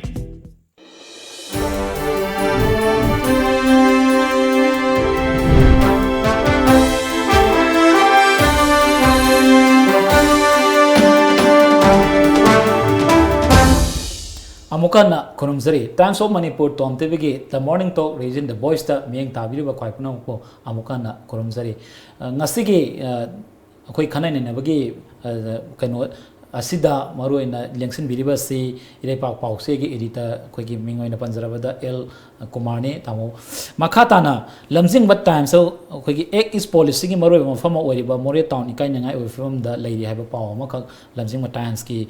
ꯑꯃꯨꯛꯀ ꯍꯟꯅ ꯈꯨꯔꯨꯝꯖꯔꯤ꯫ Times of Manipur Tom ꯇꯤꯚꯤꯒꯤ The Morning Talk Region The Voiceꯇ ꯃꯤꯠꯌꯦꯡ ꯇꯥꯕꯤꯔꯤꯕ ꯈ꯭ꯋꯥꯏ ꯄꯨꯝꯅꯃꯛꯄꯨ ꯑꯃꯨꯛꯀ ꯍꯟꯅ ꯈꯨꯔꯨꯝꯖꯔꯤ꯫ ꯑ, ꯉꯁꯤꯒꯤ, ꯑ, ꯑꯩꯈꯣꯏ ꯈꯟꯅ ꯅꯩꯅꯕꯒꯤ, ꯑ, ꯀꯩꯅꯣ ꯑꯁꯤꯗ ꯃꯔꯨꯑꯣꯏꯅ ꯂꯦꯡꯁꯤꯟꯕꯤꯔꯤꯕ ꯑꯁꯤ ꯏꯔꯩꯄꯥꯛ ꯄꯥꯎꯆꯦꯒꯤ editor ꯑꯩꯈꯣꯏꯒꯤ ꯃꯤꯡ ꯑꯣꯏꯅ ꯄꯟꯖꯔꯕꯗ ꯑꯦꯜ ꯀꯨꯃꯥꯔꯅꯤ꯫ ꯇꯥꯃꯣ, ꯃꯈꯥ ꯇꯥꯅ ꯂꯝꯖꯤꯡꯕ ꯇꯥꯏꯝꯁꯇ ꯑꯩꯈꯣꯏꯒꯤ Act East Policyꯒꯤ ꯃꯔꯨꯑꯣꯏꯕ ꯃꯐꯝ ꯑꯃ ꯑꯣꯏꯔꯤꯕ ꯃꯣꯔꯦ ꯇꯥꯎꯟ ꯏꯀꯥꯏꯅꯤꯡꯉꯥꯏ ꯑꯣꯏꯕ ꯐꯤꯕꯝꯗ ꯂꯩꯔꯤ ꯍꯥꯏꯕ ꯄꯥꯎ ꯑꯃꯈꯛ ꯂꯝꯖꯤꯡꯕ ꯇꯥꯏꯝꯁꯀꯤ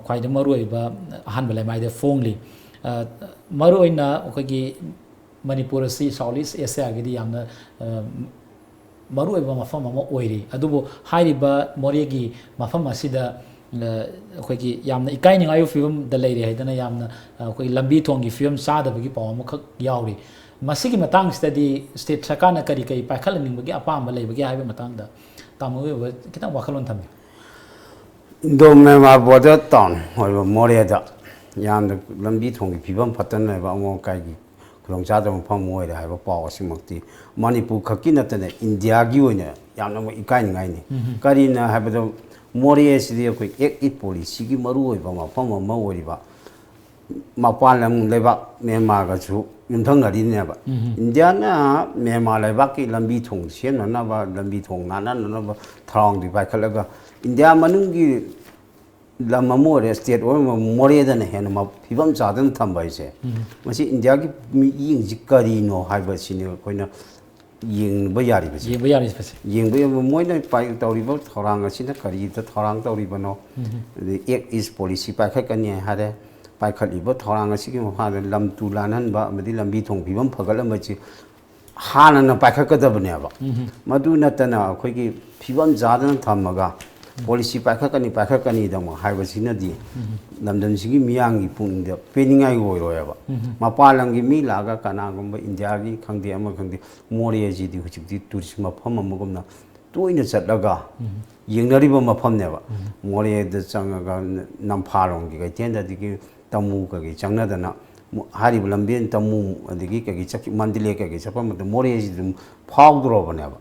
ꯈ꯭ꯋꯥꯏꯗꯒꯤ ꯃꯔꯨꯑꯣꯏꯕ ꯑꯍꯥꯟꯕ ꯂꯩꯃꯥꯏꯗ ꯐꯣꯡꯂꯤ꯫ ꯑ, ꯃꯔꯨꯑꯣꯏꯅ ꯑꯩꯈꯣꯏꯒꯤ ꯃꯅꯤꯄꯨꯔ ꯑꯁꯤ South East Asiaꯒꯤꯗꯤ ꯌꯥꯝꯅ, ꯑ, ꯃꯔꯨꯑꯣꯏꯕ ꯃꯐꯝ ꯑꯃ ꯑꯣꯏꯔꯤ꯫ ꯑꯗꯨꯕꯨ ꯍꯥꯏꯔꯤꯕ ꯃꯣꯔꯦꯒꯤ ꯃꯐꯝ ꯑꯁꯤꯗ, ꯑ, ꯑꯩꯈꯣꯏꯒꯤ ꯌꯥꯝꯅ ꯏꯀꯥꯏꯅꯤꯡꯉꯥꯏ ꯑꯣꯏꯕ ꯐꯤꯕꯝꯗ ꯂꯩꯔꯦ ꯍꯥꯏꯗꯅ ꯌꯥꯝꯅ, ꯑ, ꯑꯩꯈꯣꯏ ꯂꯝꯕꯤ ꯊꯣꯡꯒꯤ ꯐꯤꯕꯝ ꯆꯥꯗꯕꯒꯤ ꯄꯥꯎ ꯑꯃꯈꯛ ꯌꯥꯎꯔꯤ꯫ ꯃꯁꯤꯒꯤ ꯃꯇꯥꯡꯁꯤꯗꯗꯤ state ꯁꯔꯀꯥꯔꯅ ꯀꯔꯤ ꯀꯔꯤ ꯄꯥꯏꯈꯠꯍꯟꯅꯤꯡꯕꯒꯤ ꯑꯄꯥꯝꯕ ꯂꯩꯕꯒꯦ ꯍꯥꯏꯕꯒꯤ ꯃꯇꯥꯡꯗ ꯇꯥꯃꯣꯒꯤ ꯑꯣꯏꯕ ꯈꯤꯇꯪ ꯋꯥꯈꯜꯂꯣꯟ ꯊꯝꯕꯤꯌꯨ꯫ Indo Myanmar border town ꯑꯣꯏꯕ ꯃꯣꯔꯦꯗ ꯌꯥꯝꯅ ꯂꯝꯕꯤ ꯊꯣꯡꯒꯤ ꯐꯤꯕꯝ ꯐꯠꯇꯅ ꯂꯩꯕ, ꯑꯃꯣꯠ ꯑꯀꯥꯏꯒꯤ ꯈꯨꯗꯣꯡꯆꯥꯗꯕ ꯃꯐꯝ ꯑꯃ ꯑꯣꯏꯔꯦ ꯍꯥꯏꯕ ꯄꯥꯎ ꯑꯁꯤꯃꯛꯇꯤ ꯃꯅꯤꯄꯨꯔ ꯈꯛꯀꯤ ꯅꯠꯇꯅ ꯏꯟꯗꯤꯌꯥꯒꯤ ꯑꯣꯏꯅ ꯌꯥꯝꯅꯃꯛ ꯏꯀꯥꯏꯅꯤꯡꯉꯥꯏꯅꯤ꯫ ꯀꯔꯤꯅ ꯍꯥꯏꯕꯗ, ꯃꯣꯔꯦ ꯑꯁꯤꯗꯤ ꯑꯩꯈꯣꯏ Act East Policyꯒꯤ ꯃꯔꯨꯑꯣꯏꯕ ꯃꯐꯝ ꯑꯃ ꯑꯣꯏꯔꯤꯕ ꯃꯄꯥꯟ ꯂꯝ ꯂꯩꯕꯥꯛ ꯃ꯭ꯌꯥꯟꯃꯥꯔꯒꯁꯨ ꯌꯨꯝꯊꯪꯅꯔꯤꯅꯦꯕ꯫ ꯏꯟꯗꯤꯌꯥꯅ ꯃ꯭ꯌꯥꯟꯃꯥꯔ ꯂꯩꯕꯥꯛꯀꯤ ꯂꯝꯕꯤ ꯊꯣꯡ ꯁꯦꯝꯅꯅꯕ, ꯂꯝꯕꯤ ꯊꯣꯡ ꯅꯥꯟꯅꯅꯕ ꯊꯧꯔꯥꯡꯗꯤ ꯄꯥꯏꯈꯠꯂꯒ, ꯏꯟꯗꯤꯌꯥ ꯃꯅꯨꯡꯒꯤ ꯂꯝ ꯑꯃ ꯑꯣꯏꯔꯦ, state ꯑꯣꯏꯔꯦ, ꯃꯣꯔꯦꯗꯅ ꯍꯦꯟꯅ ꯃ-, ꯐꯤꯕꯝ ꯆꯥꯗꯅ ꯊꯝꯕ ꯍꯥꯏꯁꯦ, ꯃꯁꯤ ꯏꯟꯗꯤꯌꯥꯒꯤ ꯃꯤꯠꯌꯦꯡꯁꯤ ꯀꯔꯤꯅꯣ ꯍꯥꯏꯕꯁꯤꯅꯤ ꯑꯩꯈꯣꯏꯅ ꯌꯦꯡꯕ ꯌꯥꯔꯤꯕꯁꯦ꯫ ꯌꯦꯡꯕ ꯌꯥꯔꯤꯕꯁꯦ꯫ ꯌꯦꯡꯕ ꯌꯥꯕ, ꯃꯣꯏꯅ ꯄꯥꯏ-, ꯇꯧꯔꯤꯕ ꯊꯧꯔꯥꯡ ꯑꯁꯤꯅ ꯀꯔꯤꯗ ꯊꯧꯔꯥꯡ ꯇꯧꯔꯤꯕꯅꯣ? ꯑꯗꯩ Act East Policy ꯄꯥꯏꯈꯠꯀꯅꯤ ꯍꯥꯏꯔꯦ, ꯄꯥꯏꯈꯠꯂꯤꯕ ꯊꯧꯔꯥꯡ ꯑꯁꯤꯒꯤ ꯃꯈꯥꯗ ꯂꯝ ꯇꯨ ꯂꯥꯟꯍꯟꯕ ꯑꯃꯗꯤ ꯂꯝꯕꯤ ꯊꯣꯡ ꯐꯤꯕꯝ ꯐꯒꯠꯂꯝꯕꯁꯤ ꯍꯥꯟꯅꯅ ꯄꯥꯏꯈꯠꯀꯗꯕꯅꯦꯕ꯫ ꯃꯗꯨ ꯅꯠꯇꯅ ꯑꯩꯈꯣꯏꯒꯤ ꯐꯤꯕꯝ ꯆꯥꯗꯅ ꯊꯝꯃꯒ ꯄꯣꯂꯤꯁꯤ ꯄꯥꯏꯈꯠꯀꯅꯤ, ꯄꯥꯏꯈꯠꯀꯅꯤꯗꯃꯛ ꯍꯥꯏꯕꯁꯤꯅꯗꯤ ꯂꯝꯗꯝꯁꯤꯒꯤ ꯃꯤꯌꯥꯝꯒꯤ ꯄꯨꯛꯅꯤꯡꯗ ꯄꯦꯟꯅꯤꯡꯉꯥꯏ ꯑꯣꯏꯔꯣꯏꯕ꯫ ꯃꯄꯥꯟ ꯂꯝꯒꯤ ꯃꯤ ꯂꯥꯛꯑꯒ ꯀꯅꯥꯒꯨꯝꯕ ꯏꯟꯗꯤꯌꯥꯒꯤ ꯈꯪꯗꯦ, ꯑꯃ ꯈꯪꯗꯦ, ꯃꯣꯔꯦꯁꯤꯗꯤ ꯍꯧꯖꯤꯛꯇꯤ ꯇꯨꯔꯤꯁ ꯃꯐꯝ ꯑꯃꯒꯨꯝꯅ ꯇꯣꯏꯅ ꯆꯠꯂꯒ ꯌꯦꯡꯅꯔꯤꯕ ꯃꯐꯝꯅꯦꯕ꯫ ꯃꯣꯔꯦꯗ ꯆꯪꯉꯒ ꯅꯝꯐꯥꯂꯣꯡꯒꯤ ꯀꯩꯊꯦꯜꯗ, ꯑꯗꯒꯤ ꯇꯃꯨ ꯀꯩꯀꯩ ꯆꯪꯅꯗꯅ, ꯃꯣ-, ꯍꯥꯏꯔꯤꯕ ꯂꯝꯕꯦꯟ ꯇꯃꯨ ꯑꯗꯒꯤ ꯀꯩꯀꯩ ꯆꯠꯈꯤ-, ꯃꯟꯗꯂꯦ ꯀꯩꯀꯩ ꯆꯠꯄ ꯃꯇꯝꯗ ꯃꯣꯔꯦꯁꯤ ꯑꯗꯨꯝ ꯐꯥꯎꯗ꯭ꯔꯣꯕꯅꯦꯕ꯫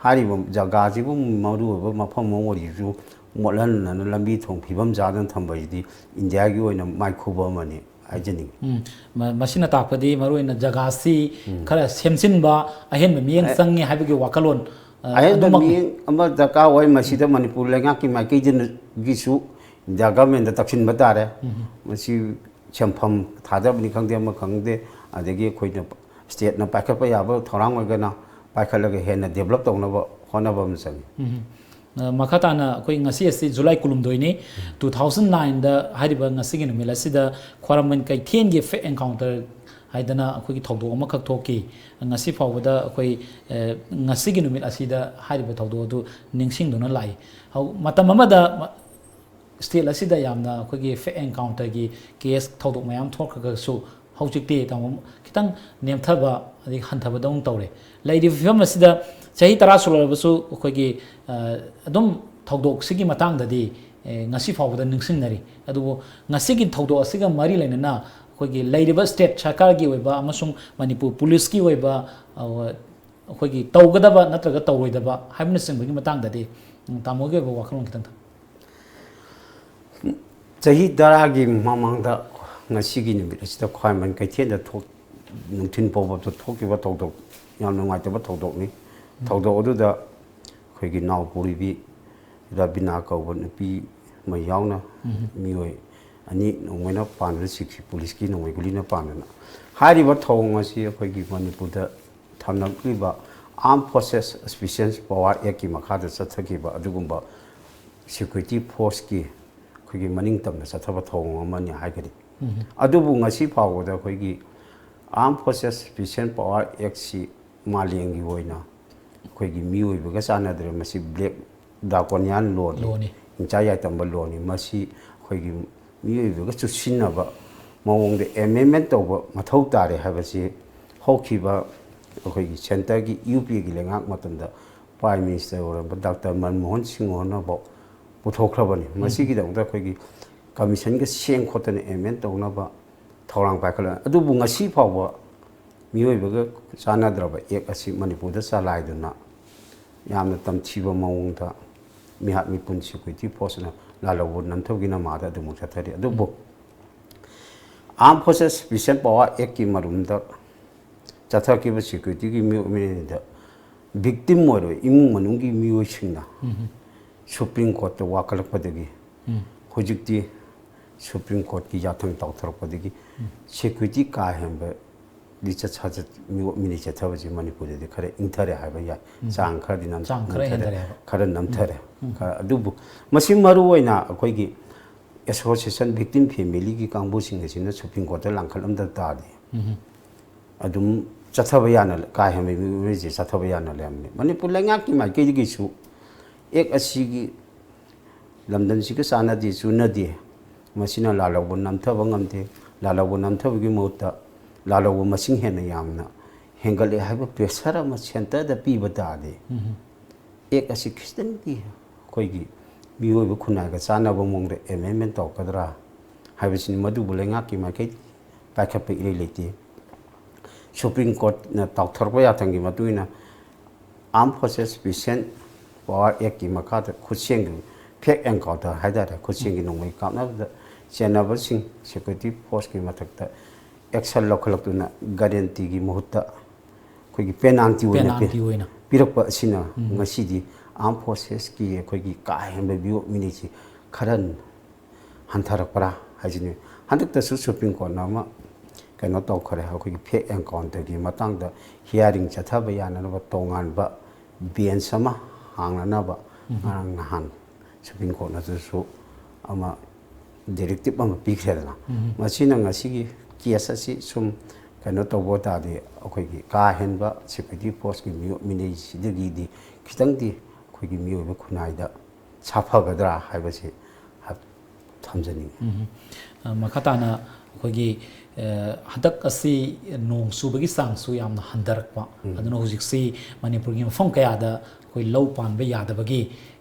ꯍꯥꯏꯔꯤꯕ ꯖꯒꯥꯁꯤꯕꯨ ꯃꯔꯨꯑꯣꯏꯕ ꯃꯐꯝ ꯑꯃ ꯑꯣꯏꯔꯤꯁꯨ ꯃꯣꯠꯍꯟꯗꯅ ꯂꯝꯕꯤ ꯊꯣꯡ ꯐꯤꯕꯝ ꯆꯥꯗꯅ ꯊꯝꯕꯁꯤꯗꯤ ꯏꯟꯗꯤꯌꯥꯒꯤ ꯑꯣꯏꯅ ꯃꯥꯏꯈꯨꯕ ꯑꯃꯅꯤ ꯍꯥꯏꯖꯅꯤꯡꯉꯤ꯫ ꯎꯝ, ꯃ-, ꯃꯁꯤꯅ ꯇꯥꯛꯄꯗꯤ ꯃꯔꯨꯑꯣꯏꯅ ꯖꯒꯥꯁꯤ ꯈꯔ ꯁꯦꯝꯖꯤꯟꯕ, ꯑꯍꯦꯟꯕ ꯃꯤꯠꯌꯦꯡ ꯆꯪꯉꯤ ꯍꯥꯏꯕꯒꯤ ꯋꯥꯈꯜꯂꯣꯟ, ꯑ, ꯑꯍꯦꯟꯕ ꯑꯗꯨꯃꯛꯅꯤ꯫ ꯃꯤꯠꯌꯦꯡ ꯑꯃ ꯗꯔꯀꯥꯔ ꯑꯣꯏ꯫ ꯃꯁꯤꯗ ꯃꯅꯤꯄꯨꯔ ꯂꯩꯉꯥꯛꯀꯤ ꯃꯥꯏꯀꯩꯗꯒꯤꯁꯨ ꯏꯟꯗꯤꯌꯥ ꯒꯚꯔꯟꯃꯦꯟꯗ ꯇꯛꯁꯤꯟꯕ ꯇꯥꯔꯦ꯫ ꯃꯁꯤ ꯁꯦꯟꯐꯝ ꯊꯥꯗꯕꯅꯤ ꯈꯪꯗꯦ, ꯑꯃ ꯈꯪꯗꯦ, ꯑꯗꯒꯤ ꯑꯩꯈꯣꯏꯅ ꯁ꯭ꯇꯦꯠꯅ ꯄꯥꯏꯈꯠꯄ ꯌꯥꯕ ꯊꯧꯔꯥꯡ ꯑꯣꯏꯒꯅ ꯄꯥꯏꯈꯠꯂꯒ ꯍꯦꯟꯅ ꯗꯦꯕꯂꯞ ꯇꯧꯅꯕ ꯍꯣꯠꯅꯕ ꯑꯃ ꯆꯪꯉꯤ꯫ ꯎꯝ꯫ ꯑ, ꯃꯈꯥ ꯇꯥꯅ ꯑꯩꯈꯣꯏ ꯉꯁꯤ ꯑꯁꯤ ꯖꯨꯂꯥꯏ ꯀꯨꯟꯍꯨꯝꯗꯣꯏꯅꯤ, ꯇꯨ ꯊꯥꯎꯖꯟ ꯅꯥꯏꯟꯗ ꯍꯥꯏꯔꯤꯕ ꯉꯁꯤꯒꯤ ꯅꯨꯃꯤꯠ ꯑꯁꯤꯗ ꯈ꯭ꯋꯥꯏꯔꯝꯕꯟ ꯀꯩꯊꯦꯜꯒꯤ ꯐꯦꯛ ꯑꯦꯟꯀꯥꯎꯟꯇꯔ ꯍꯥꯏꯗꯅ ꯑꯩꯈꯣꯏꯒꯤ ꯊꯧꯗꯣꯛ ꯑꯃꯈꯛ ꯊꯣꯛꯈꯤ꯫ ꯉꯁꯤ ꯐꯥꯎꯕꯗ ꯑꯩꯈꯣꯏ, ꯑ, ꯉꯁꯤꯒꯤ ꯅꯨꯃꯤꯠ ꯑꯁꯤꯗ ꯍꯥꯏꯔꯤꯕ ꯊꯧꯗꯣꯛ ꯑꯗꯨ ꯅꯤꯡꯁꯤꯡꯗꯨꯅ ꯂꯥꯛꯏ꯫ ꯍꯧ-, ꯃꯇꯝ ꯑꯃꯗ ꯃ-, ꯁ꯭ꯇꯦꯠ ꯑꯁꯤꯗ ꯌꯥꯝꯅ ꯑꯩꯈꯣꯏꯒꯤ ꯐꯦꯛ ꯑꯦꯟꯀꯥꯎꯟꯇꯔꯒꯤ ꯀꯦꯁ ꯊꯧꯗꯣꯛ ꯃꯌꯥꯝ ꯊꯣꯛꯈ꯭ꯔꯒꯁꯨ ꯍꯧꯖꯤꯛꯇꯤ ꯇꯥꯃꯣ ꯈꯤꯇꯪ ꯅꯦꯝꯊꯕ ꯑꯗꯒꯤ ꯍꯟꯊꯕꯗꯧꯅ ꯇꯧꯔꯦ꯫ ꯂꯩꯔꯤꯕ ꯐꯤꯕꯝ ꯑꯁꯤꯗ ꯆꯍꯤ ꯇꯔꯥ ꯁꯨꯔꯕꯁꯨ ꯑꯩꯈꯣꯏꯒꯤ, ꯑ, ꯑꯗꯨꯝ ꯊꯧꯗꯣꯛꯁꯤꯒꯤ ꯃꯇꯥꯡꯗꯗꯤ, ꯑꯦ, ꯉꯁꯤ ꯐꯥꯎꯕꯗ ꯅꯤꯡꯁꯤꯡꯅꯔꯤ꯫ ꯑꯗꯨꯕꯨ ꯉꯁꯤꯒꯤ ꯊꯧꯗꯣꯛ ꯑꯁꯤꯒ ꯃꯔꯤ ꯂꯩꯅꯅ ꯑꯩꯈꯣꯏꯒꯤ ꯂꯩꯔꯤꯕ ꯁ꯭ꯇꯦꯠ ꯁꯔꯀꯥꯔꯒꯤ ꯑꯣꯏꯕ ꯑꯃꯁꯨꯡ ꯃꯅꯤꯄꯨꯔ ꯄꯨꯂꯤꯁꯀꯤ ꯑꯣꯏꯕ, ꯑ, ꯑꯩꯈꯣꯏꯒꯤ ꯇꯧꯒꯗꯕ ꯅꯠꯇ꯭ꯔꯒ ꯇꯧꯔꯣꯏꯗꯕ ꯍꯥꯏꯕꯅꯆꯤꯡꯕꯒꯤ ꯃꯇꯥꯡꯗꯗꯤ, ꯎꯝ, ꯇꯥꯃꯣꯒꯤ ꯑꯣꯏꯕ ꯋꯥꯈꯜꯂꯣꯟ ꯈꯤꯇꯪ ꯊꯝ- ꯆꯍꯤ ꯇꯔꯥꯒꯤ ꯃꯃꯥꯡꯗ ꯉꯁꯤꯒꯤ ꯅꯨꯃꯤꯠ ꯑꯁꯤꯗ ꯈ꯭ꯋꯥꯏꯔꯝꯕꯟ ꯀꯩꯊꯦꯜꯗ ꯊꯣꯛ-, ꯅꯨꯡꯊꯤꯜ ꯐꯥꯎꯕꯗ ꯊꯣꯛꯈꯤꯕ ꯊꯧꯗꯣꯛ, ꯌꯥꯝ ꯅꯨꯡꯉꯥꯏꯇꯕ ꯊꯧꯗꯣꯛꯅꯤ꯫ ꯊꯧꯗꯣꯛ ꯑꯗꯨꯗ ꯑꯩꯈꯣꯏꯒꯤ ꯅꯥꯎꯄꯨꯔꯤꯕꯤ ꯔꯕꯤꯅꯥ ꯀꯧꯕ ꯅꯨꯄꯤ ꯑꯃ ꯌꯥꯎꯅ ꯃꯤꯑꯣꯏ ꯑꯅꯤ ꯅꯣꯡꯃꯩꯅ ꯄꯥꯟꯗꯨꯅ ꯁꯤꯈꯤ, ꯄꯨꯂꯤꯁꯀꯤ ꯅꯣꯡꯃꯩ ꯒꯨꯂꯤꯅ ꯄꯥꯟꯗꯨꯅ꯫ ꯍꯥꯏꯔꯤꯕ ꯊꯧꯑꯣꯡ ꯑꯁꯤ ꯑꯩꯈꯣꯏꯒꯤ ꯃꯅꯤꯄꯨꯔꯗ ꯊꯝꯂꯛꯂꯤꯕ Armed Forces Special Power Actꯀꯤ ꯃꯈꯥꯗ ꯆꯠꯊꯈꯤꯕ ꯑꯗꯨꯒꯨꯝꯕ security forceꯀꯤ ꯑꯩꯈꯣꯏꯒꯤ ꯃꯅꯤꯡ ꯇꯝꯅ ꯆꯠꯊꯕ ꯊꯧꯑꯣꯡ ꯑꯃꯅꯤ ꯍꯥꯏꯒꯅꯤ꯫ ꯑꯗꯨꯕꯨ ꯉꯁꯤ ꯐꯥꯎꯕꯗ ꯑꯩꯈꯣꯏꯒꯤ Armed Forces Special Power Actꯁꯤ ꯃꯥꯂꯦꯝꯒꯤ ꯑꯣꯏꯅ ꯑꯩꯈꯣꯏꯒꯤ ꯃꯤꯑꯣꯏꯕꯒ ꯆꯥꯟꯅꯗ꯭ꯔꯦ꯫ ꯃꯁꯤ black draconian lawꯅꯤ, Lawꯅꯤ꯫ ꯍꯤꯡꯆꯥ ꯌꯥꯏꯇꯝꯕ lawꯅꯤ꯫ ꯃꯁꯤ ꯑꯩꯈꯣꯏꯒꯤ ꯃꯤꯑꯣꯏꯕꯒ ꯆꯨꯁꯤꯟꯅꯕ ꯃꯑꯣꯡꯗ amendment ꯇꯧꯕ ꯃꯊꯧ ꯇꯥꯔꯦ ꯍꯥꯏꯕꯁꯤ ꯍꯧꯈꯤꯕ ꯑꯩꯈꯣꯏꯒꯤ centreꯒꯤ UPAꯒꯤ ꯂꯩꯉꯥꯛ ꯃꯇꯝꯗ Prime Minister ꯑꯣꯏꯔꯝꯕ ꯗꯥꯛꯇꯔ ꯃꯟꯃꯣꯍꯟ ꯁꯤꯡ ꯍꯣꯏꯅꯐꯥꯎ ꯄꯨꯊꯣꯛꯈ꯭ꯔꯕꯅꯤ꯫ ꯃꯁꯤꯒꯤꯗꯃꯛꯇ ꯑꯩꯈꯣꯏꯒꯤ commissionꯒ ꯁꯦꯝ ꯈꯣꯠꯇꯅ amend ꯇꯧꯅꯕ ꯊꯧꯔꯥꯡ ꯄꯥꯏꯈꯠꯂ, ꯑꯗꯨꯕꯨ ꯉꯁꯤ ꯐꯥꯎꯕ ꯃꯤꯑꯣꯏꯕꯒ ꯆꯥꯟꯅꯗ꯭ꯔꯕ act ꯑꯁꯤ ꯃꯅꯤꯄꯨꯔꯗ ꯆꯂꯥꯏꯗꯨꯅ ꯌꯥꯝꯅ ꯇꯝꯊꯤꯕ ꯃꯑꯣꯡꯗ ꯃꯤꯍꯥꯠ ꯃꯤꯄꯨꯟ security forceꯅ ꯂꯥꯜꯍꯧꯕ ꯅꯝꯊꯧꯒꯤ ꯅꯃꯥꯗ ꯑꯗꯨꯃꯛ ꯆꯠꯊꯔꯤ꯫ ꯑꯗꯨꯕꯨ Armed Forces Special Power Actꯀꯤ ꯃꯔꯨꯝꯗ ꯆꯠꯊꯈꯤꯕ securityꯒꯤ ꯃꯤꯑꯣꯏ ꯑꯃꯅꯤꯗ victim ꯑꯣꯏꯔꯕ ꯏꯃꯨꯡ ꯃꯅꯨꯡꯒꯤ ꯃꯤꯑꯣꯏꯁꯤꯡꯅ Supreme Courtꯇ ꯋꯥꯀꯠꯂꯛꯄꯗꯒꯤ ꯍꯧꯖꯤꯛꯇꯤ Supreme Courtꯀꯤ ꯌꯥꯊꯪ ꯇꯥꯎꯊꯔꯛꯄꯗꯒꯤ security ꯀꯥ ꯍꯦꯟꯕ ꯂꯤꯆꯠ ꯁꯥꯖꯠ ꯃꯤꯑꯣꯠ ꯃꯤꯅꯩ ꯆꯠꯊꯕꯁꯤ ꯃꯅꯤꯄꯨꯔꯗꯗꯤ ꯈꯔ ꯏꯪꯊꯔꯦ ꯍꯥꯏꯕ ꯌꯥꯏ꯫ ꯆꯥꯡ ꯈꯔꯗꯤ ꯅꯝ- ꯆꯥꯡ ꯈꯔ ꯅꯝꯊꯔꯦ꯫ ꯍꯟꯊꯔꯦ ꯍꯥꯏꯕ꯫ ꯈꯔ ꯅꯝꯊꯔꯦ꯫ ꯈꯔ, ꯑꯗꯨꯕꯨ ꯃꯁꯤ ꯃꯔꯨ ꯑꯣꯏꯅ ꯑꯩꯈꯣꯏꯒꯤ association victim familyꯒꯤ ꯀꯥꯡꯕꯨꯁꯤꯡ ꯑꯁꯤꯅ Supreme Courtꯇ ꯂꯥꯡꯈꯠꯂꯝꯗ ꯇꯥꯔꯗꯤ ꯑꯗꯨꯝ ꯆꯠꯊꯕ ꯌꯥꯅ, ꯀꯥ ꯍꯦꯟꯕ ꯃꯤꯑꯣꯏꯁꯦ ꯆꯠꯊꯕ ꯌꯥꯅ ꯂꯩꯔꯝꯕꯅꯤ꯫ ꯃꯅꯤꯄꯨꯔ ꯂꯩꯉꯥꯛꯀꯤ ꯃꯥꯏꯀꯩꯗꯒꯤꯁꯨ act ꯑꯁꯤꯒꯤ ꯂꯝꯗꯝꯁꯤꯒ ꯆꯥꯟꯅꯗꯦ, ꯆꯨꯅꯗꯦ, ꯃꯁꯤꯅ ꯂꯥꯜꯍꯧꯕ ꯅꯝꯊꯕ ꯉꯝꯗꯦ, ꯂꯥꯜꯍꯧꯕ ꯅꯝꯊꯕꯒꯤ ꯃꯍꯨꯠꯇ ꯂꯥꯜꯍꯧꯕ ꯃꯁꯤꯡ ꯍꯦꯟꯅ ꯌꯥꯝꯅ ꯍꯦꯟꯒꯠꯂꯦ ꯍꯥꯏꯕ pressure ꯑꯃ centreꯗ ꯄꯤꯕ ꯇꯥꯔꯗꯤ act ꯑꯁꯤ ꯈꯤꯇꯪꯗꯤ ꯑꯩꯈꯣꯏꯒꯤ ꯃꯤꯑꯣꯏꯕ ꯈꯨꯟꯅꯥꯏꯒ ꯆꯥꯟꯅꯕ ꯃꯑꯣꯡꯗ amendment ꯇꯧꯔꯛꯀꯗ꯭ꯔꯥ ꯍꯥꯏꯕꯁꯤꯅꯤ꯫ ꯃꯗꯨꯕꯨ ꯂꯩꯉꯥꯛꯀꯤ ꯃꯥꯏꯀꯩ ꯄꯥꯏꯈꯠꯄ ꯏꯔꯩ ꯂꯩꯇꯦ꯫ Supreme Courtꯅ ꯇꯥꯎꯊꯔꯛꯄ ꯌꯥꯊꯪꯒꯤ ꯃꯇꯨꯡ ꯏꯟꯅ Armed Forces Special Power Actꯀꯤ ꯃꯈꯥꯗ ꯈꯨꯠꯁꯦꯝꯒꯤ fake encounter ꯍꯥꯏꯇꯥꯔꯦ, ꯈꯨꯠꯁꯦꯝꯒꯤ ꯅꯣꯡꯃꯩ ꯀꯥꯞꯅꯕꯗ ꯆꯦꯟꯅꯕꯁꯤꯡ security forceꯀꯤ ꯃꯊꯛꯇ action ꯂꯧꯈꯠꯂꯛꯇꯨꯅ guaranteeꯒꯤ ꯃꯍꯨꯠꯇ ꯑꯩꯈꯣꯏꯒꯤ penalty ꯑꯣꯏꯅ ꯄꯤ- Penalty ꯑꯣꯏꯅ꯫ ꯄꯤꯔꯛꯄ ꯑꯁꯤꯅ ꯉꯁꯤꯗꯤ Armed Forcesꯀꯤ ꯑꯩꯈꯣꯏꯒꯤ ꯀꯥ ꯍꯦꯟꯕ ꯃꯤꯑꯣꯠ ꯃꯤꯅꯩꯁꯤ ꯈꯔ ꯍꯟꯊꯔꯛꯄ꯭ꯔꯥ ꯍꯥꯏꯁꯤꯅꯤ꯫ ꯍꯟꯗꯛꯇꯁꯨ Supreme Courtꯅ ꯑꯃ ꯀꯩꯅꯣ ꯇꯧꯈꯔꯦ, ꯑꯩꯈꯣꯏꯒꯤ fake encounterꯒꯤ ꯃꯇꯥꯡꯗ hearing ꯆꯠꯊꯕ ꯌꯥꯅꯅꯕ ꯇꯣꯉꯥꯟꯕ bench ꯑꯃ ꯍꯥꯡꯅꯅꯕ ꯉꯔꯥꯡ ꯅꯍꯥꯟ Supreme Courtꯅꯁꯨ ꯑꯃ directive ꯑꯃ ꯄꯤꯈ꯭ꯔꯦꯗꯅ꯫ ꯃꯁꯤꯅ ꯉꯁꯤꯒꯤ case ꯑꯁꯤ ꯁꯨꯝ ꯀꯩꯅꯣ ꯇꯧꯕ ꯇꯥꯔꯗꯤ ꯑꯩꯈꯣꯏꯒꯤ ꯀꯥ ꯍꯦꯟꯕ ꯁꯦꯀ꯭ꯌꯨꯔꯤꯇꯤ ꯐꯣꯔꯁꯀꯤ ꯃꯤꯑꯣ-, ꯃꯤꯅꯩꯁꯤꯗꯒꯤꯗꯤ ꯈꯤꯇꯪꯗꯤ ꯑꯩꯈꯣꯏꯒꯤ ꯃꯤꯑꯣꯏꯕ ꯈꯨꯟꯅꯥꯏꯗ ꯁꯥꯐꯒꯗ꯭ꯔꯥ ꯍꯥꯏꯕꯁꯤ ꯍꯥꯏ-, ꯊꯝꯖꯅꯤꯡꯉꯤ꯫ ꯎꯝ꯫ ꯑ, ꯃꯈꯥ ꯇꯥꯅ ꯑꯩꯈꯣꯏꯒꯤ, ꯑ, ꯍꯟꯗꯛ ꯑꯁꯤ ꯅꯣꯡ ꯆꯨꯕꯒꯤ ꯆꯥꯡꯁꯨ ꯌꯥꯝꯅ ꯍꯟꯊꯔꯛꯄ, ꯑꯗꯨꯅ ꯍꯧꯖꯤꯛꯁꯤ ꯃꯅꯤꯄꯨꯔꯒꯤ ꯃꯐꯝ ꯀꯌꯥꯗ ꯑꯩꯈꯣꯏ ꯂꯧ ꯄꯥꯟꯕ ꯌꯥꯗꯕꯒꯤ,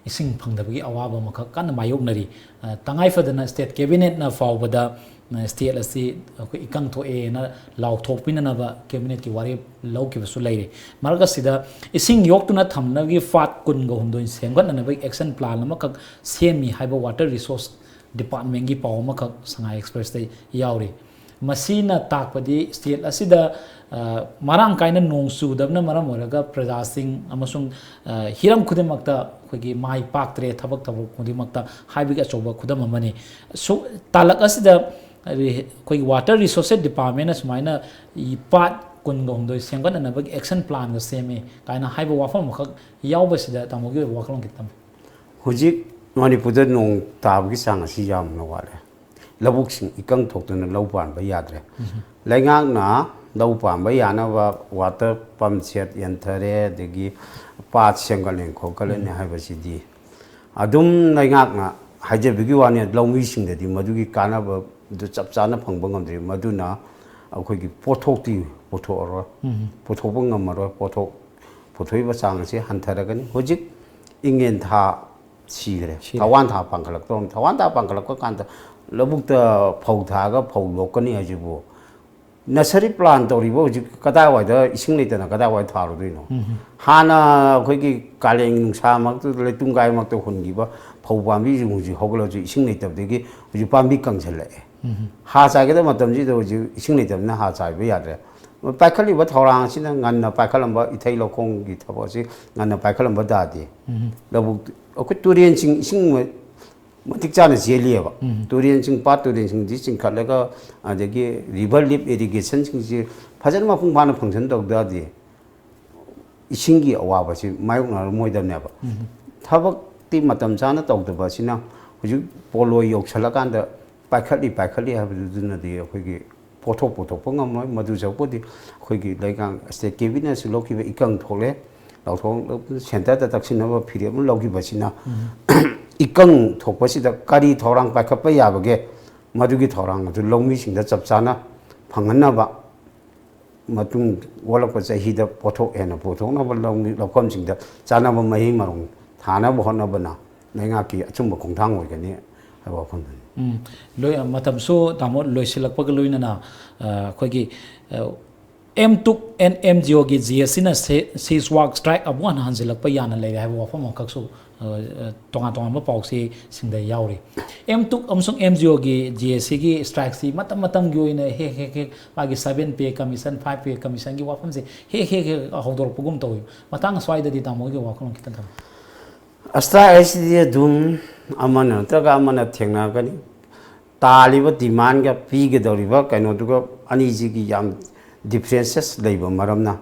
ꯏꯁꯤꯡ ꯐꯪꯗꯕꯒꯤ ꯑꯋꯥꯕ ꯑꯃꯈꯛ ꯀꯟꯅ ꯃꯥꯌꯣꯛꯅꯔꯤ꯫ ꯑ, ꯇꯉꯥꯏ ꯐꯗꯅ ꯁ꯭ꯇꯦꯠ ꯀꯦꯕꯤꯅꯦꯠꯅ ꯐꯥꯎꯕꯗ, ꯑ, ꯁ꯭ꯇꯦꯠ ꯑꯁꯤ ꯑꯩꯈꯣꯏ ꯏꯀꯪ ꯊꯣꯛꯑꯦꯅ ꯂꯥꯎꯊꯣꯛꯄꯤꯅꯅꯕ ꯀꯦꯕꯤꯅꯦꯠꯀꯤ ꯋꯥꯔꯦꯞ ꯂꯧꯈꯤꯕꯁꯨ ꯂꯩꯔꯤ꯫ ꯃꯔꯛ ꯑꯁꯤꯗ ꯏꯁꯤꯡ ꯌꯣꯛꯇꯨꯅ ꯊꯝꯅꯕꯒꯤ ꯄꯥꯠ ꯀꯨꯟꯒ ꯍꯨꯝꯗꯣꯏ ꯁꯦꯝꯒꯠꯅꯅꯕꯒꯤ ꯑꯦꯛꯁꯟ ꯄ꯭ꯂꯥꯟ ꯑꯃꯈꯛ ꯁꯦꯝꯃꯤ ꯍꯥꯏꯕ ꯋꯥꯇꯔ ꯔꯤꯁꯣꯔꯁ ꯗꯤꯄꯥꯔꯠꯃꯦꯟꯒꯤ ꯄꯥꯎ ꯑꯃꯈꯛ ꯁꯉꯥꯏ ꯑꯦꯛꯁꯄ꯭ꯔꯦꯁꯇ ꯌꯥꯎꯔꯤ꯫ ꯃꯁꯤꯅ ꯇꯥꯛꯄꯗꯤ ꯁ꯭ꯇꯦꯠ ꯑꯁꯤꯗ, ꯑ, ꯃꯔꯥꯡ ꯀꯥꯏꯅ ꯅꯣꯡ ꯆꯨꯗꯕꯅ ꯃꯔꯝ ꯑꯣꯏꯔꯒ ꯄ꯭ꯔꯖꯥꯁꯤꯡ ꯑꯃꯁꯨꯡ, ꯑ, ꯍꯤꯔꯝ ꯈꯨꯗꯤꯡꯃꯛꯇ ꯑꯩꯈꯣꯏꯒꯤ ꯃꯥꯏ ꯄꯥꯛꯇ꯭ꯔꯦ ꯊꯕꯛ ꯊꯕꯛ ꯈꯨꯗꯤꯡꯃꯛꯇ ꯍꯥꯏꯕꯒꯤ ꯑꯆꯧꯕ ꯈꯨꯗꯝ ꯑꯃꯅꯤ꯫ ꯁꯨ-, ꯇꯥꯂꯛ ꯑꯁꯤꯗ ꯑꯩꯈꯣꯏꯒꯤ ꯋꯥꯇꯔ ꯔꯤꯁꯣꯔꯁꯦꯁ ꯗꯤꯄꯥꯔꯠꯃꯦꯟꯅ ꯁꯨꯃꯥꯏꯅ ꯏ-, ꯄꯥꯠ ꯀꯨꯟꯒ ꯍꯨꯝꯗꯣꯏ ꯁꯦꯝꯒꯠꯅꯅꯕꯒꯤ ꯑꯦꯛꯁꯟ ꯄ꯭ꯂꯥꯟꯒ ꯁꯦꯝꯃꯤ ꯀꯥꯏꯅ ꯍꯥꯏꯕ ꯋꯥꯐꯝ ꯑꯃꯈꯛ ꯌꯥꯎꯕꯁꯤꯗ ꯇꯥꯃꯣꯒꯤ ꯑꯣꯏꯕ ꯋꯥꯈꯜꯂꯣꯟ ꯈꯤꯇꯪ ꯊꯝꯕꯤꯌꯨ꯫ ꯍꯧꯖꯤꯛ ꯃꯅꯤꯄꯨꯔꯗ ꯅꯣꯡ ꯇꯥꯕꯒꯤ ꯆꯥꯡ ꯑꯁꯤ ꯌꯥꯝꯅ ꯋꯥꯠꯂꯦ꯫ ꯂꯧꯕꯨꯛꯁꯤꯡ ꯏꯀꯪ ꯊꯣꯛꯇꯨꯅ ꯂꯧ ꯄꯥꯟꯕ ꯌꯥꯗ꯭ꯔꯦ꯫ ꯂꯩꯉꯥꯛꯅ ꯂꯧ ꯄꯥꯟꯕ ꯌꯥꯅꯕ ꯋꯥꯇꯔ ꯄꯝ ꯁꯦꯠ ꯌꯦꯟꯊꯔꯦ, ꯑꯗꯒꯤ ꯄꯥꯠ ꯁꯦꯝꯒꯠꯂꯦ ꯈꯣꯠꯀꯠꯂꯦꯅꯦ ꯍꯥꯏꯕꯁꯤꯗꯤ ꯑꯗꯨꯝ ꯂꯩꯉꯥꯛꯅ ꯍꯥꯏꯖꯕꯒꯤ ꯋꯥꯅꯤ, ꯂꯧꯃꯤꯁꯤꯡꯗꯗꯤ ꯃꯗꯨꯒꯤ ꯀꯥꯟꯅꯕꯗꯨ ꯆꯞ ꯆꯥꯅ ꯐꯪꯕ ꯉꯝꯗ꯭ꯔꯤ꯫ ꯃꯗꯨꯅ ꯑꯩꯈꯣꯏꯒꯤ ꯄꯣꯠꯊꯣꯛꯇꯤ ꯄꯨꯊꯣꯛꯑꯔꯣꯏ, ꯄꯨꯊꯣꯛꯄ ꯉꯝꯃꯔꯣꯏ꯫ ꯄꯣꯠꯊꯣꯛ ꯄꯨꯊꯣꯛꯏꯕ ꯆꯥꯡ ꯑꯁꯤ ꯍꯟꯊꯔꯒꯅꯤ꯫ ꯍꯧꯖꯤꯛ ꯏꯉꯦꯟ ꯊꯥ ꯁꯤꯈ꯭ꯔꯦ, ꯁꯤꯔꯦ꯫ ꯊꯧꯋꯥꯟ ꯊꯥ ꯄꯥꯡꯈꯠꯂꯛꯇꯧꯔꯝ꯫ ꯊꯧꯋꯥꯟ ꯊꯥ ꯄꯥꯡꯈꯠꯂꯛꯄ ꯀꯥꯟꯗ ꯂꯧꯕꯨꯛꯇ ꯐꯧ ꯊꯥꯔꯒ ꯐꯧ ꯂꯣꯛꯀꯅꯤ ꯍꯥꯏꯁꯤꯕꯨ ꯅꯁꯔꯤ ꯄ꯭ꯂꯥꯟ ꯇꯧꯔꯤꯕ ꯍꯧꯖꯤꯛ ꯀꯗꯥꯏꯋꯥꯏꯗ ꯏꯁꯤꯡ ꯂꯩꯇꯅ ꯀꯗꯥꯏꯋꯥꯏꯗ ꯊꯥꯔꯨꯗꯣꯏꯅꯣ? ꯍꯥꯟꯅ ꯑꯩꯈꯣꯏꯒꯤ ꯀꯥꯂꯦꯟ ꯅꯨꯡꯁꯥ ꯃꯔꯛꯇꯨꯗ ꯂꯩꯇꯨꯝ ꯀꯥꯏ ꯃꯔꯛꯇ ꯍꯨꯟꯈꯤꯕ ꯐꯧ ꯄꯥꯝꯕꯤꯁꯤꯡ ꯍꯧꯖꯤꯛ ꯍꯧꯒꯠꯂꯁꯨ ꯏꯁꯤꯡ ꯂꯩꯇꯕꯗꯒꯤ ꯍꯧꯖꯤꯛ ꯄꯥꯝꯕꯤ ꯀꯪꯁꯤꯜꯂꯛꯑꯦ꯫ ꯍꯥꯔ ꯆꯥꯏꯒꯗꯕ ꯃꯇꯝꯁꯤꯗ ꯍꯧꯖꯤꯛ ꯏꯁꯤꯡ ꯂꯩꯇꯕꯅꯤꯅ ꯍꯥꯔ ꯆꯥꯏꯕ ꯌꯥꯗ꯭ꯔꯦ꯫ ꯄꯥꯏꯈꯠꯂꯤꯕ ꯊꯧꯔꯥꯡ ꯑꯁꯤꯅ ꯉꯟꯅ ꯄꯥꯏꯈꯠꯂꯝꯕ ꯏꯊꯩ ꯂꯧꯈꯣꯡꯒꯤ ꯊꯕꯛ ꯑꯁꯤ ꯉꯟꯅ ꯄꯥꯏꯈꯠꯂꯝꯕ ꯇꯥꯔꯗꯤ ꯂꯧꯕꯨꯛ, ꯑꯩꯈꯣꯏ ꯇꯨꯔꯦꯟꯁꯤꯡ ꯏꯁꯤꯡ ꯃ-, ꯃꯇꯤꯛ ꯆꯥꯅ ꯆꯦꯜꯂꯤꯑꯕ꯫ ꯇꯨꯔꯦꯟꯁꯤꯡ, ꯄꯥꯠ ꯇꯨꯔꯦꯟꯁꯤꯡꯁꯤ ꯆꯤꯡꯈꯠꯂꯒ ꯑꯗꯒꯤ ꯔꯤꯚꯔ ꯂꯤꯞ ꯏꯔꯤꯒꯦꯁꯟꯁꯤꯡꯁꯤ ꯐꯖꯅ ꯃꯄꯨꯡ ꯐꯥꯅ ꯐꯪꯁꯟ ꯇꯧ ꯇꯥꯔꯗꯤ ꯏꯁꯤꯡꯒꯤ ꯑꯋꯥꯕꯁꯤ ꯃꯥꯌꯣꯛꯅꯔꯝꯃꯣꯏꯗꯕꯅꯦꯕ꯫ ꯊꯕꯛꯇꯤ ꯃꯇꯝ ꯆꯥꯅ ꯇꯧꯗꯕ ꯑꯁꯤꯅ ꯍꯧꯖꯤꯛ ꯄꯣꯂꯣꯏ ꯌꯧꯁꯜꯂꯀꯥꯟꯗ ꯄꯥꯏꯈꯠꯂꯤ ꯄꯥꯏꯈꯠꯂꯤ ꯍꯥꯏꯕꯗꯨꯅꯗꯤ ꯑꯩꯈꯣꯏꯒꯤ ꯄꯣꯠꯊꯣꯛ ꯄꯨꯊꯣꯛꯄ ꯉꯝꯂꯣꯏ꯫ ꯃꯗꯨ ꯁꯔꯨꯛꯄꯨꯗꯤ ꯑꯩꯈꯣꯏꯒꯤ ꯂꯩꯉꯥꯛ ꯁ꯭ꯇꯦꯠ ꯀꯦꯕꯤꯅꯦꯠꯁꯨ ꯂꯧꯈꯤꯕ ꯏꯀꯪ ꯊꯣꯛꯂꯦ, ꯂꯧꯊꯣꯛ ꯁꯦꯟꯇꯔꯗ ꯇꯛꯁꯤꯟꯅꯕ ꯐꯤꯔꯦꯞ ꯑꯃ ꯂꯧꯈꯤꯕꯁꯤꯅ ꯏꯀꯪ ꯊꯣꯛꯄꯁꯤꯗ ꯀꯔꯤ ꯊꯧꯔꯥꯡ ꯄꯥꯏꯈꯠꯄ ꯌꯥꯕꯒꯦ, ꯃꯗꯨꯒꯤ ꯊꯧꯔꯥꯡ ꯑꯗꯨ ꯂꯧꯃꯤꯁꯤꯡꯗ ꯆꯞ ꯆꯥꯅ ꯐꯪꯍꯟꯅꯕ, ꯃꯇꯨꯡ ꯑꯣꯜꯂꯛꯄ ꯆꯍꯤꯗ ꯄꯣꯠꯊꯣꯛ ꯍꯦꯟꯅ ꯄꯨꯊꯣꯛꯅꯕ ꯂꯧꯃꯤ ꯂꯧꯐꯝꯁꯤꯡꯗ ꯆꯥꯅꯕ ꯃꯍꯩ ꯃꯔꯣꯡ ꯊꯥꯅꯕ ꯍꯣꯠꯅꯕꯅ ꯂꯩꯉꯥꯛꯀꯤ ꯑꯆꯨꯝꯕ ꯈꯣꯡꯊꯥꯡ ꯑꯣꯏꯒꯅꯤ ꯍꯥꯏꯕ ꯋꯥꯐꯝꯗꯨꯅꯤ꯫ ꯎꯝ, ꯂꯣꯏ ꯃꯇꯝꯁꯨ ꯇꯥꯃꯣ ꯂꯣꯏꯁꯤꯜꯂꯛꯄꯒ ꯂꯣꯏꯅꯅ ꯑ, ꯑꯩꯈꯣꯏꯒꯤ ꯑꯦꯝ ꯇꯨꯛ ꯑꯦꯟ ꯑꯦꯝ ꯖꯤ ꯑꯣꯒꯤ ꯖꯤ ꯑꯦꯁ ꯁꯤꯅ ꯁꯤꯖ ꯋꯥꯛ ꯁ꯭ꯇ꯭ꯔꯥꯏꯛ ꯑꯃꯨꯛ ꯍꯟꯅ ꯍꯟꯖꯤꯜꯂꯛꯄ ꯌꯥꯅ ꯂꯩꯔꯦ ꯍꯥꯏꯕ ꯋꯥꯐꯝ ꯑꯃꯈꯛꯁꯨ ꯑ, ꯑ, ꯇꯣꯉꯥꯟ ꯇꯣꯉꯥꯟꯕ ꯄꯥꯎꯆꯦꯁꯤꯡꯗ ꯌꯥꯎꯔꯤ꯫ ꯑꯦꯝ ꯇꯨꯛ ꯑꯃꯁꯨꯡ ꯑꯦꯝ ꯖꯤ ꯑꯣꯒꯤ ꯖꯤ ꯑꯦꯁ ꯁꯤꯒꯤ ꯁ꯭ꯇ꯭ꯔꯥꯏꯛꯁꯤ ꯃꯇꯝ ꯃꯇꯝꯒꯤ ꯑꯣꯏꯅ ꯍꯦꯛ ꯍꯦꯛ ꯍꯦꯛ ꯃꯥꯒꯤ ꯁꯚꯦꯟ ꯄꯦ ꯀꯃꯤꯁꯟ, ꯐꯥꯏꯚ ꯄꯦ ꯀꯃꯤꯁꯟꯒꯤ ꯋꯥꯐꯝꯁꯦ ꯍꯦꯛ ꯍꯦꯛ ꯍꯦꯛ ꯍꯧꯗꯣꯔꯛꯄꯒꯨꯝ ꯇꯧꯏ꯫ ꯃꯇꯥꯡ ꯑꯁ꯭ꯋꯥꯏꯗꯗꯤ ꯇꯥꯃꯣꯒꯤ ꯋꯥꯈꯜꯂꯣꯟ ꯈꯤꯇꯪ ꯊꯝꯕꯤꯌꯨ꯫ ꯁ꯭ꯇ꯭ꯔꯥꯏꯛ ꯍꯥꯏꯁꯤꯗꯤ ꯑꯗꯨꯝ ꯑꯃꯅ ꯅꯠꯇ꯭ꯔꯒ ꯑꯃꯅ ꯊꯦꯡꯅꯒꯅꯤ꯫ ꯇꯥꯜꯂꯤꯕ ꯗꯤꯃꯥꯟꯒ ꯄꯤꯒꯗꯧꯔꯤꯕ ꯀꯩꯅꯣꯗꯨꯒ ꯑꯅꯤꯁꯤꯒꯤ ꯌꯥꯝ ꯗꯤꯐ꯭ꯔꯦꯟꯁꯦꯁ ꯂꯩꯕ ꯃꯔꯝꯅ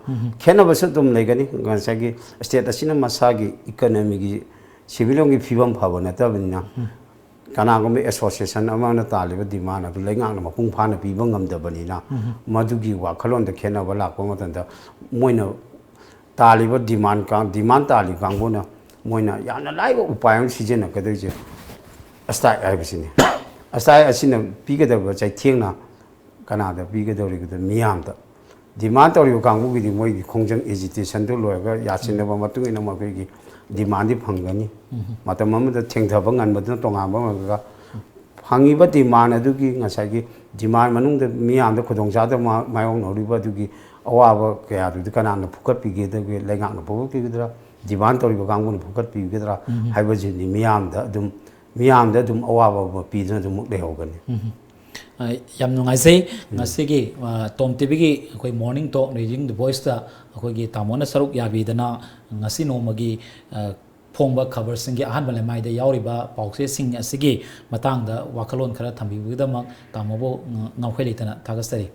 ꯈꯦꯠꯅꯕꯁꯨ ꯑꯗꯨꯝ ꯂꯩꯒꯅꯤ꯫ ꯉꯁꯥꯏꯒꯤ ꯁ꯭ꯇꯦꯠ ꯑꯁꯤꯅ ꯃꯁꯥꯒꯤ ꯏꯀꯣꯅꯣꯃꯤꯒꯤ ꯁꯤꯟꯃꯤꯠꯂꯣꯟꯒꯤ ꯐꯤꯕꯝ ꯐꯕ ꯅꯠꯇꯕꯅꯤꯅ, ꯀꯅꯥꯒꯨꯝꯕ ꯑꯦꯁꯣꯁꯤꯌꯦꯁꯟ ꯑꯃꯅ ꯇꯥꯜꯂꯤꯕ ꯗꯤꯃꯥꯟ ꯑꯗꯨ ꯂꯩꯉꯥꯛꯅ ꯃꯄꯨꯡ ꯐꯥꯅ ꯄꯤꯕ ꯉꯝꯗꯕꯅꯤꯅ, ꯃꯗꯨꯒꯤ ꯋꯥꯈꯜꯂꯣꯟꯗ ꯈꯦꯠꯅꯕ ꯂꯥꯛꯄ ꯃꯇꯝꯗ ꯃꯣꯏꯅ ꯇꯥꯜꯂꯤꯕ ꯗꯤꯃꯥꯟ ꯀꯥꯡ-, ꯗꯤꯃꯥꯟ ꯇꯥꯜꯂꯤꯕ ꯀꯥꯡꯕꯨꯅ ꯃꯣꯏꯅ ꯌꯥꯝꯅ ꯂꯥꯏꯕ ꯎꯄꯥꯏ ꯑꯃ ꯁꯤꯖꯤꯟꯅꯒꯗꯣꯏꯁꯦ ꯁ꯭ꯇ꯭ꯔꯥꯏꯛ ꯍꯥꯏꯕꯁꯤꯅꯤ꯫ ꯁ꯭ꯇ꯭ꯔꯥꯏꯛ ꯑꯁꯤꯅ ꯄꯤꯒꯗꯕ ꯆꯩꯊꯦꯡꯅ ꯀꯅꯥꯗ ꯄꯤꯒꯗꯧꯔꯤꯕꯗ? ꯃꯤꯌꯥꯝꯗ꯫ ꯗꯤꯃꯥꯟ ꯇꯧꯔꯤꯕ ꯀꯥꯡꯕꯨꯒꯤꯗꯤ ꯃꯣꯏꯒꯤ ꯈꯣꯡꯖꯪ ꯑꯦꯖꯤꯇꯦꯁꯟꯗꯨ ꯂꯣꯏꯔꯒ ꯌꯥꯁꯤꯟꯅꯕ ꯃꯇꯨꯡ ꯏꯟꯅ ꯃꯈꯣꯏꯒꯤ ꯗꯤꯃꯥꯟꯗꯤ ꯐꯪꯒꯅꯤ꯫ ꯃꯇꯝ ꯑꯃꯗ ꯊꯦꯡꯊꯕ ꯉꯟꯕꯗꯨꯅ ꯇꯣꯉꯥꯟꯕ ꯑꯃ ꯑꯣꯏꯔꯒ, ꯐꯪꯉꯤꯕ ꯗꯤꯃꯥꯟ ꯑꯗꯨꯒꯤ, ꯉꯁꯥꯏꯒꯤ ꯗꯤꯃꯥꯟ ꯃꯅꯨꯡꯗ ꯃꯤꯌꯥꯝꯗ ꯈꯨꯗꯣꯡꯆꯥꯗꯕ ꯃꯥ-, ꯃꯥꯌꯣꯛꯅꯔꯤꯕ ꯑꯗꯨꯒꯤ ꯑꯋꯥꯕ ꯀꯌꯥꯗꯨꯗꯤ ꯀꯅꯥꯅ ꯐꯨꯀꯠꯄꯤꯒꯗꯒꯦ? ꯂꯩꯉꯥꯛꯅ ꯐꯨꯀꯠꯄꯤꯒꯗ꯭ꯔꯥ, ꯗꯤꯃꯥꯟ ꯇꯧꯔꯤꯕ ꯀꯥꯡꯕꯨꯅ ꯐꯨꯀꯠꯄꯤꯒꯗ꯭ꯔꯥ ꯍꯥꯏꯕꯁꯤꯗꯤ ꯃꯤꯌꯥꯝꯗ ꯑꯗꯨꯝ, ꯃꯤꯌꯥꯝꯗ ꯑꯗꯨꯝ ꯑꯋꯥꯕ ꯑꯃ ꯄꯤꯗꯨꯅ ꯑꯗꯨꯝꯃꯛ ꯂꯩꯍꯧꯒꯅꯤ꯫ ꯑ, ꯌꯥꯝ ꯅꯨꯡꯉꯥꯏꯖꯩ꯫ ꯉꯁꯤꯒꯤ, ꯑ, ꯇꯣꯝ ꯇꯤꯚꯤꯒꯤ ꯑꯩꯈꯣꯏ ꯃꯣꯔꯅꯤꯡ ꯇꯣꯛ ꯔꯦꯖꯤꯡ ꯗ ꯚꯣꯏꯁꯇ ꯑꯩꯈꯣꯏꯒꯤ ꯇꯥꯃꯣꯅ ꯁꯔꯨꯛ ꯌꯥꯕꯤꯗꯅ ꯉꯁꯤ ꯅꯣꯡꯃꯒꯤ, ꯑ, ꯐꯣꯡꯕ ꯈꯕꯔꯁꯤꯡꯒꯤ ꯑꯍꯥꯟꯕ ꯂꯩꯃꯥꯏꯗ ꯌꯥꯎꯔꯤꯕ ꯄꯥꯎꯆꯦꯁꯤꯡ ꯑꯁꯤꯒꯤ ꯃꯇꯥꯡꯗ ꯋꯥꯈꯜꯂꯣꯟ ꯈꯔ ꯊꯝꯕꯤꯕꯒꯤꯗꯃꯛ ꯇꯥꯃꯣꯕꯨ ꯉ-, ꯉꯥꯎꯈꯩ ꯂꯩꯇꯅ ꯊꯥꯒꯠꯆꯔꯤ꯫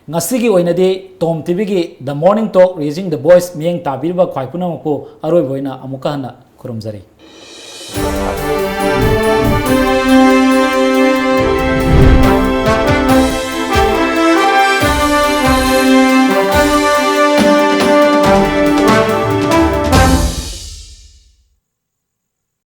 ꯉꯁꯤꯒꯤ ꯑꯣꯏꯅꯗꯤ ꯇꯣꯝ ꯇꯤꯚꯤꯒꯤ The Morning Talk Raising the Voice ꯃꯤꯠꯌꯦꯡ ꯇꯥꯕꯤꯔꯤꯕ ꯈ꯭ꯋꯥꯏ ꯄꯨꯝꯅꯃꯛꯄꯨ ꯑꯔꯣꯏꯕ ꯑꯣꯏꯅ ꯑꯃꯨꯛꯀ ꯍꯟꯅ ꯈꯨꯔꯨꯝꯖꯔꯤ꯫